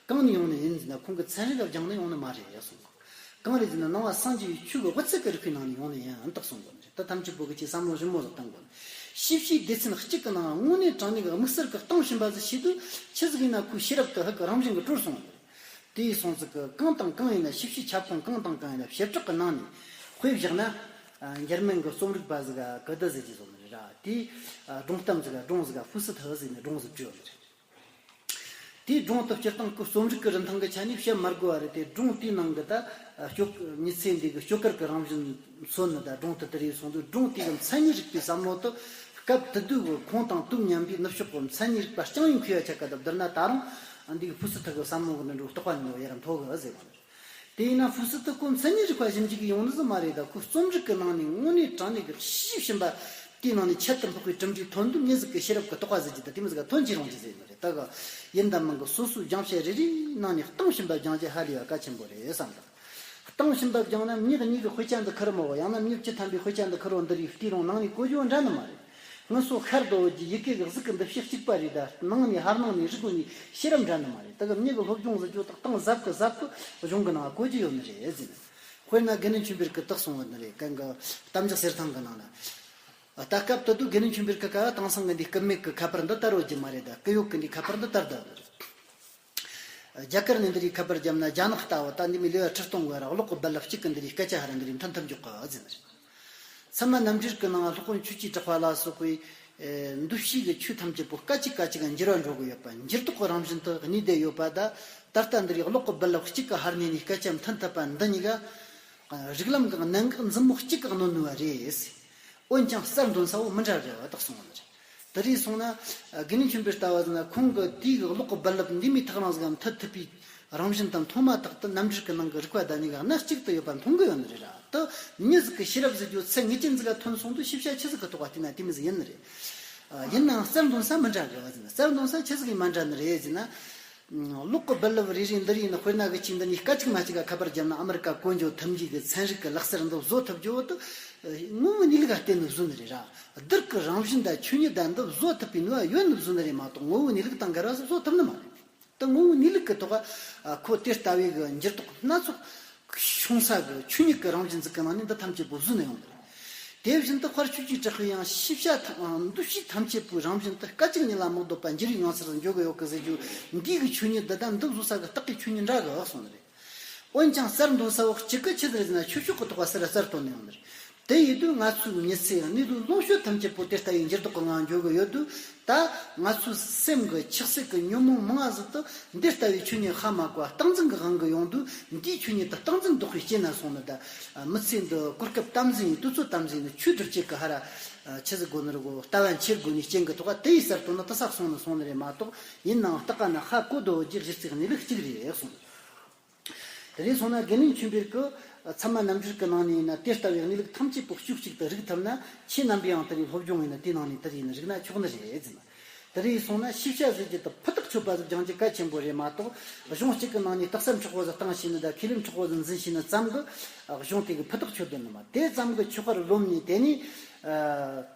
གང་ནས་ཡོང་ནི་ཡིན་ཟེར་ན། ཁོང་གི་ཚན་རིག་ལ་སྦྱངས་ནས་ཡོང་ནི་མ་རེད་གསུངས། གང་རེད་ཟེར་ན་ནང་པ་སངས་རྒྱས་པའི་ཆོས་ཀྱི་དབུ་ཚད་ཀྱི་རིག་པའི་ནང་ནས་ཡོང་ནི་ཡིན་ཨང་དག་གསུངས་གོ་ནི་རེད། ད་ཐམས་ཅད་པོ་གི་ཅིག་བསམ་བློ་ཞིབ་མོ་ཟིག་བཏང་དགོས་ནི། ཤེས་བྱའི་སྡེ་ཚན་གཅིག་གི་ནང་དངོས་གནས་དྲང་གནས་ཀྱི་དམིགས་བསལ་གྱི་གཏིང་ཞིབ་པ་ཟིག་བྱེད་དུས་ཆི་ཟིག་ཡིན་ན་ཁོའི་ཤེས་རབ་ཀྱི་ཧུད་ཀྱི་རང་བཞིན་གྱི་གྲོལ་སོང་ནི་རེད། དེ་ཡིན་སོང་ཙི་གི་གང་དང་གང་ཡིན་ན་ཤེས་བྱའི་ཁྱབ་ཁོངས་གང་དང་གང་ཡིན་ན་བྱེ་བྲག་གི་ནང་ནས་དཔེ་བཞག་ན། ཨ། འཇར་མན་གྱི་རྩོམ་རིག་པ་ཟིག་ག་གི་དི་ཟེར་གྱི་བཟོ་ནི་རེད་ར། དེའི་ཨ་སྒྲུང་གཏམ་ཟིག་ག་སྒྲུང་ཟིག་ག་ཧྥུ་སི་ཐི་ཟེར་ནས་སྒྲུང་ཟིག་བྲིས་ཡོད་ནི་རེད། དེའི་སྒྲུང་དེ་སྤྱིར་བཏང་གི་རྩོམ་རིག་གི་རིན་ཐང་གི་ཆ་ནས་བཤད་མ་དགོས་པ་རེད་དེ། སྒྲུང་དེའི་ནང་གི་ད་སྐྱོ་མི་ཚེ་འདི་གི་སྐྱོ་གར་གི་རང་བཞིན་མཚོན་ནི་ད་སྒྲུང་དེ་དེ་རེད་སོང་དུས། སྒྲུང་དེ་གི་མཚན་ཉིད་རིག་པའི་བསམ་བློ་དེ་སྐབས་དེ་དུས་གི་ཁོང་དང་དུས་མཉམ་པའི་ནུབ་ཕྱོགས་གི་མཚན་ཉིད་རིག་པ་རྐྱང་ཡིན་མཁས་པ་ཆ་ག་དང་བསྡུར་ན། ད་རུང་འདི་གི་ཧྥུ་སི་ཐི་གི་བསམ་བློ་གི་འགྲོ་རྟོགས་པ་ནི་ཡར་མཐོ་གི་ཟེར་བ་རེད། དེ་ཡིན་ན་ཧྥུ་སི་ཐི་ཁོ་མཚན་ཉིད་རིག་པ་ཞིབ་འཇུག་གི་ཡོང་ནི་ཟིག་མ་རེད། ད་ཁོ་རྩོམ་རིག་གི་ནང་ནས་དངོས་གནས་དྲང་གནས་ཀྱི་ཤེས་བཞིན་པ་དེའི་ནང་ནས་ཁྱད་དུ་འཕགས་པའི་གྲུབ་འབྲས་ཐོན་དུས་མྱི་ཟིག་གི་ཤེས་རབ་ཀྱི་རྟོགས་པ་ཟེར་གྱི་ད་དེ་མོ་ཟིག་ག་ཐོན་གྱི་རུང་གི་ཟེར་ནི་རེད། ད་གི་ཡིན་དང་མིན་གྱི་སོ་སོའི་སྦྱང་བྱ་རེ་རེའི་ནང་ནས་གཏིང་ཞིབ་པ་སྦྱང་རྒྱུ་ཧ་ལས་པ་གལ་ཆེན་པོ་རེད་བསམ་གི། གཏིང་ཞིབ་པ་སྦྱངས་ན་མྱི་གཉིས་ཀྱི་དཔེ་ཆ་འདི་ཁུར་མོ་ཡང་ན་མྱི་བཅུ་ཐམ་པའི་དཔེ་ཆ་འདི་ཁུར་བོ་འདི་རིགས་བལྟས་རུང་ནང་ནས་གོ་རྒྱུ་འདྲ་ནི་མ་རེད། སྔོན་སོ་ཤར་དུ་ཡི་གེ་གི་གཟུགས་ཀྱི་འདུ་ཤེས་གཅིག་པ་རེད། ད་ནང་ནས་ཧར་ནང་ནས་རིག་དགོས་ནི་ཤེས་རབ་འདྲ་ནི་མ་རེད། ད་གི་མྱི་གི་སློབ་སྦྱོང་ཟེར་རྒྱུ་དག་གཏིང་ཟབ་གི་ཟབ་གི་གཞུང་གི་ནང་གོ་རྒྱུ་ཡོད་ནི་རེད་ཟེར་ནས། དཔེར་ན་དགེ་འདུན་ཆོས་འཕེལ་གི་དག་གསུང་བ་ནི་རེད། གན་གི་གཏམ་རྒྱུད་གསེར་ཐང་གི་ནང་ན། ད་སྐབས་དེ་དུས་དགེ་འདུན་ཆོས་འཕེལ་གི་ཀ་དེང་སང་གི་འདི་སྐུ་མེད་གི་ཁ་པར་འདི་ལྟར་ཡོད་རྒྱུ་མ་རེད། ད་སྐུ་ཡོད་གི་འདི་ཁ་པར་འདི་ལྟར་དུ་ཡོད་ནི་རེད། རྒྱ་གར་ནས་འདི་རིགས་ཁ་པར་བརྒྱབ་ན་རྒྱ་ནག་ལྟ་བུ་ད་འདི་མི་ལེ་བ་ཁྲི་སྟོང་བར་གློག་གི་རྦ་རླབས་གཅིག་གི་འདི་རིགས་སྐད་ཆ་ཧ་ར་འདི་རིགས་མཐུན་ཐུབ་འཇོག་གི་ཟེར་ནི་རེད། ཚད་མ་རྣམ་འགྲེལ་གི་ནང་སློབ་དཔོན་ཆོས་ཀྱི་གྲགས་པ་ལ་སོགས་པའི་ཨེ་འདུ་ཤེས་ཀྱི་ཆོས་ཐམས་ཅད་པོ་སྐད་ཅིག་སྐད་ཅིག་ག་འགྱུར་བ་འགྲོ་གི་ཡོད་པ། འགྱུར་ལྡོག་གི་རང་བཞིན་དུ་གནས་བསྡད་ཡོད་པ། ད་ད་ལྟ་འདི་རིགས་གློག་གི་རྦ་རླབས་གཅིག་གི་ཧ་ར་ནས་ནི་སྐད་ཆ་མཐུན་ཐུབ་པ་འདི་གཉིས་ཀ་རིགས་ལམ་གྱི་གནད་འགག་མཛུབ་མོ་གཅིག་གིས་གནོན་ནུས་པ་རེད། འོན་ཀྱང་གསར་འདོན་ས་བོ་མི་འདྲ་བ་རེད་བ་དག་གསུངས་པ་རེད། དེ་རིགས་སོང་ན་དགེ་འདུན་ཆོས་འཕེལ་ལྟ་བུ་ཟེར་ན་ཁོང་གི་དེའི་གློག་གི་རྦ་རླབས་འདི་མོ་ཐག་རིང་ཟིག་ག་མཐུད་ཐུབ་པའི་རང་བཞིན་དང་མཐོང་མ་ཐག་ཏུ་རྣམ་འགྲེལ་གྱི་ནང་གི་རིགས་པ་དང་གཉིས་ཀ་སྣ་གཅིག་ཏུ་ཡོད་པ་མཐོང་གི་ཡོད་ནི་རེད་ར། དེ་མྱི་ཟིག་གི་ཤེས་རབ་ཟེར་རྒྱུ་ཚད་ངེས་ཅན་ཟིག་ག་ཐོན་སོང་དུས་ཤེས་བྱ་ཆི་ཟིག་གི་ཐོག་ག་བལྟས་ན་དེ་མོ་ཟིག་ཡིན་ནི་རེད། ཡིན་ནའང་གསར་འདོན་ས་མི་འདྲ་གི་བ་ཟེར་ན། གསར་འདོན་ས་ཆི་ཟིག་གིས་མ་འདྲ་ནི་རེད་ཟེར་ན། གློག་གི་རྦ་རླབས་རེ་རེ་འདི་རིགས་ནི་དཔེར་ན་གི་ཅིག་འདི་ནས་སྐད་ཅིག་མ་གཅིག་ག་ཁ་པར་བརྒྱབ་ན་ཨ་མི་རི་ཀ་གོ་འཇོག་ཐུབ་རྒྱུ་གི་ཚན་རིག་གི་ལག་རྩལ་འདི་བཟོ་ཐུབ་རྒྱུ་བོ་དེ་ངོ་བོའི་གནས་ལུགས་ལ་བརྟེན་ནས་བཟོ་ནི་རེད་ར། བསྡུར་གི་རང་བཞིན་དང་ཆོས་ཉིད་དང་འདི་བཟོ་ཐུབ་པའི་ནུས་པ་ཡོད་ནི་བཟོ་ནི་རེད་མ་གཏོགས་ངོ་བོའི་གནས་ལུགས་དང་འགལ་བ་ཟིག་བཟོ་ཐུབ་ནི་མ་རེད། དེ་ངོ་བོའི་གནས་ལུགས་ཀྱི་ཐོག་ཁོ་དེ་ལྟ་བུའི་གི་འགྱུར་ལྡོག་སྣ་ཚོགས་བྱུང་ས་གི་ཆོས་ཉིད་ཀྱི་རང་བཞིན་ཟིག་གི་ནང་ནས་འདི་ཐམས་ཅད་པོ་བཟོས་ནས་ཡོང་གི་རེད། དེ་བཞིན་དུ་དཔལ་ཆོས་ཀྱི་གྲགས་པས་ཡང་ཤེས་བྱ་ཐམས་འདུ་ཤེས་ཐམས་ཅད་པོའི་རང་བཞིན་དུ་སྐད་ཅིག་ཉིད་ལ་མི་ལྡོག་པ་འགྱུར་བའི་ངང་ཚུལ་དུ་འཇོག་གི་ཡོད་གི་ཟེར་རྒྱུ་འདི་གི་ཆོས་ཉིད་འདི་དང་འདི་བཟོ་ས་གི་རྟགས་ཀྱི་ཆོས་ཉིད་འདྲ་གི་གསུངས་ནི་རེད། འོན་ཀྱང་གསར་འདོན་ས་བོ་གཅིག་གི་ཆི་ཟིག་རེད་ཟེར་ན་ཆོས་ཕྱོགས་ཀྱི་ཐོག་ག་ཟུར་ར་གསར་བཏོན་ནས་ཡོང་ནི་རེད། དེ་ཡིན་དུས་ང་ཚོའི་མྱི་ཚེ་ཡང་གནས་ལུགས་ལོངས་སྤྱོད་ཐམས་ཅད་པོ་དེ་ལྟ་བུའི་འགྱུར་ལྡོག་གི་ངང་འགྱོ་གི་ཡོད་དུས། ད་ང་ཚོའི་སེམས་ཀྱི་ཆགས་སྲེད་ཀྱི་ཉོན་མོངས་མང་ང་ཟིག་ཏུ་འདི་ལྟ་བུའི་ཆོས་ཉིད་ཧ་མ་གོ་བ་སྟངས་འཛིན་གྱི་དབང་གིས་ཡོང་དུས། འདིའི་ཆོས་ཉིད་དེ་སྟངས་འཛིན་ལྡོག་པའི་རྐྱེན་ན་སོང་ནི། ད་མི་ཚེ་འདི་གོ་སྐབས་དམ་འཛིན་ཡིན། དུས་ཚོད་དམ་འཛིན་ཡིན། ཆོས་སྒྲུབ་བྱེད་ཀྱི་ཧ་ར་ཆི་ཟིག་དགོས་ནི་རེད་གོ། ལྟ་བ་འཁྱེར་དགོས་ནི་རྐྱེན་གྱི་ཐོག་ག་དེ་ཡི་གསར་གཏོད་ནི་དེ་ཟིག་སོང་ནི་སོང་ནི་རེད་མ་གཏོགས། ཡིན་ནའང་ལྟ་ག་ན་ཧ་གོ་དོ་རྒྱུ་གཞི་རྩའི་གནས་ལུགས་གཅིག་རེད་གསུངས། དེ་རིང་སོང་ན་དགེ་འདུན་ཆོས་འཕེལ་གྱི་ཚད་མ་རྣམ་འགྲེལ་གྱི་ནང་ནས་ཡིན་ན། དེ་ལྟ་བུའི་གནས་ལུགས་ཐམས་ཅད་པོ་ཕྱོགས་གཅིག་ཏུ་རིག་ཐུབ་ན། ཁྱེད་རྣམ་པས་ཡང་དེ་རིང་སློབ་སྦྱོང་ཡིན་ན་དེའི་ནང་ནས་དེ་རིགས་ཡིན་ན་རིག་ན་ཆོག་ནི་རེད་ཟེར་ན། དེ་རིང་སོང་ན་ཤེས་བྱ་ཟེར་རྒྱུ་དེ་ཕུ་ཐག་ཆོད་པ་ཟིག་སྦྱང་རྒྱུ་གལ་ཆེན་པོ་རེད་མ་གཏོགས། གཞུང་གཅིག་གི་ནང་ནས་རྟགས་གསལ་མཁྲེགས་པོ་ཟིག་བཏང་ཤེས་ནི་དང་། ཁས་ལེན་མཁྲེགས་པོ་ཟིག་འཛིན་ཤེས་ནི་ཙམ་གྱིས་གཞུང་དེ་གི་ཕུ་ཐག་ཆོད་དོན་ནི་མ། དེ་ཙམ་གྱིས་ཆོས་པར་རློམ་ནས། དེ་ནས་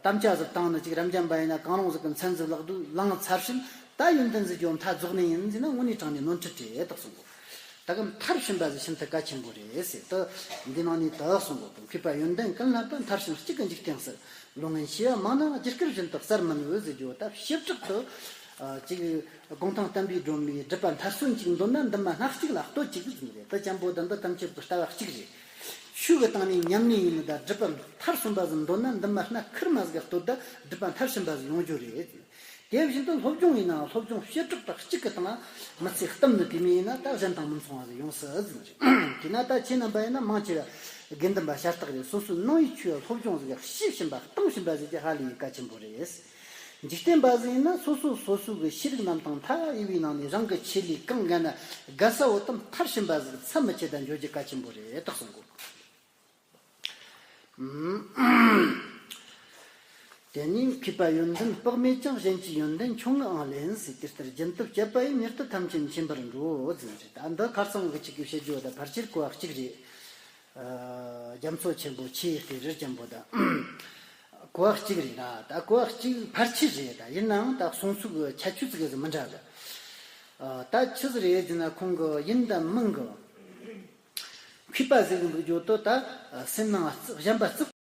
དམ་བཅའ་ཟིག་བཏང་ནི་ཅིག་རབ་འབྱམས་པ་ཡིན་ན་གང་རུང་ཟིག་གི་མཚན་ཟིག་བརླག་དུས་ལངས་ཚར་ཕྱིན། ད་ཡོན་ཏན་ཟེར་རྒྱུ་མཐའ་རྫོགས་ནི་ཡིན་ཟེར་ན་དངོས་གནས་དྲང་ནས་ནོར་འཁྲུལ་རེད་དག་གསུང་གོ། ད་གམ་མཐར་ཕྱིན་པ་ཟིག་ཤིན་ཏུ་གལ་ཆེན་པོ་རེད་ཟེར། ད་འདི་ནང་ནས་དག་གསུང་གོ། མཁས་པ་ཡོན་ཏན་ཀུན་ལ་ལྟ། མཐར་ཕྱིན་གཅིག་གི་འཇིག་རྟེན་གསལ། ལོ་ངན་ཤེས་པ་མང་ན་རྒྱུ་སྐར་བཞིན་དུ་གསལ་མིན་འོད་ཟེར་རྒྱུ། ད་བྱེ་བྲག་ཏུ་ཅིག་གུང་ཐང་བསྟན་པའི་སྒྲོན་མེས་སྒྲུབ་པ་མཐར་སོན་གཅིག་འདོད་ན། འདུན་མ་སྣ་གཅིག་ལ་ལྟོས་གཅིག་ཟེར་ནི་རེད། ད་ཅན་པོ་ད་འདི་ཐམས་ཅད་དུ་ལྟ་བ་གཅིག་རེད། ཆོས་གི་སྟེང་ནས་ཉམས་ལེན་ཡིན་ནི་ད་སྒྲུབ་པ་མཐར་སོན་པ་ཟིག་འདོད་ན། འདུན་མ་སྣ་ཁུར་མ་ཟིག་ག་ལྟོས། ད་སྒྲུབ་པ་མཐར་ཕྱིན་པ་ཟིག་ཡོང་རྒྱུ་རེད། དེ་བཞིན་དུ་སློབ་སྦྱོང་ཡིན་ན་སློབ་སྦྱོང་བྱེ་བྲག་ཏུ་གཅིག་གི་སྟེང་མི་ཚེ་གཏུམ་ནི་དེ་མོ་ཡིན་ན། ད་གཞན་དང་མི་མཚུངས་པ་ཟིག་ཡོང་སྲིད་ཟེར་ནི་རེད། དེས་ན་ད་ཁྱེད་རྣམ་པ་ཡིན་ན་མང་ཆེ་བ་དགེ་འདུན་པ་ཤ་སྟག་རེད། སོ་སོའི་ནང་པའི་ཆོས་སློབ་སྦྱོང་ཟིག་ཤེས་བཞིན་པ་གཏིང་ཞིབ་པ་ཟིག་གི་ཧ་ལས་གལ་ཆེན་པོ་རེད། འཇིག་རྟེན་པ་ཟིག་ཡིན་ན་སོ་སོ་སོ་སོ་གི་ཤེས་རིག་རྣམ་དང་མཐའ་ཡས་པའི་ནང་ནས་རང་གི་ཆེད་ལས་གང་འགན་ན་དགའ་ས་བོ་དང་མཐར་ཕྱིན་པ་ཟིག་ཚད་མི་ཆེ་དང་འཇོག་རྒྱུ་གལ་ཆེན་པོ་རེད་ད་གསུང་གོ། དེ་ནས་མཁས་པ་ཡོན་ཏན་དཔག་མེད་ཀྱང་གཞན་གྱི་ཡོན་ཏན་ཆུང་ངུའང་ལེན་ཟེར་དེ་ལྟར་རྒྱུན་དུ་སྤྱད་པ་ཡིས་མྱུར་དུ་ཐམས་ཅད་མཁྱེན་པར་འགྲོ་ཟེར་རེད། ད་འདི་ཁ་སང་གི་ཅིག་གི་བཤད་རྒྱུ་ད་ཕལ་ཆེར་གོ་བ་གཅིག་རེད། རྒྱ་མཚོ་ཆེན་པོ་ཆེ་སྟེ་རི་ཅན་པོ་ད་གོ་བ་གཅིག་རེད་ན་ད་གོ་བ་གཅིག་ཕལ་ཆེར་རེད། ད་ཡིན་ནའང་ད་གསུང་ཚུལ་གྱི་ཁྱད་ཆོས་ཙི་གེ་ཟིག་མི་འདྲ་གི། ད་ཆི་ཟིག་རེད་ཟེར་ན་ཁོང་གི་ཡིན་དང་མིན་གི། མཁས་པ་ཟིག་གི་འདུག་རྒྱུ་དོ་ད་སེམས་ནང་གཞན་པ་བརྩི་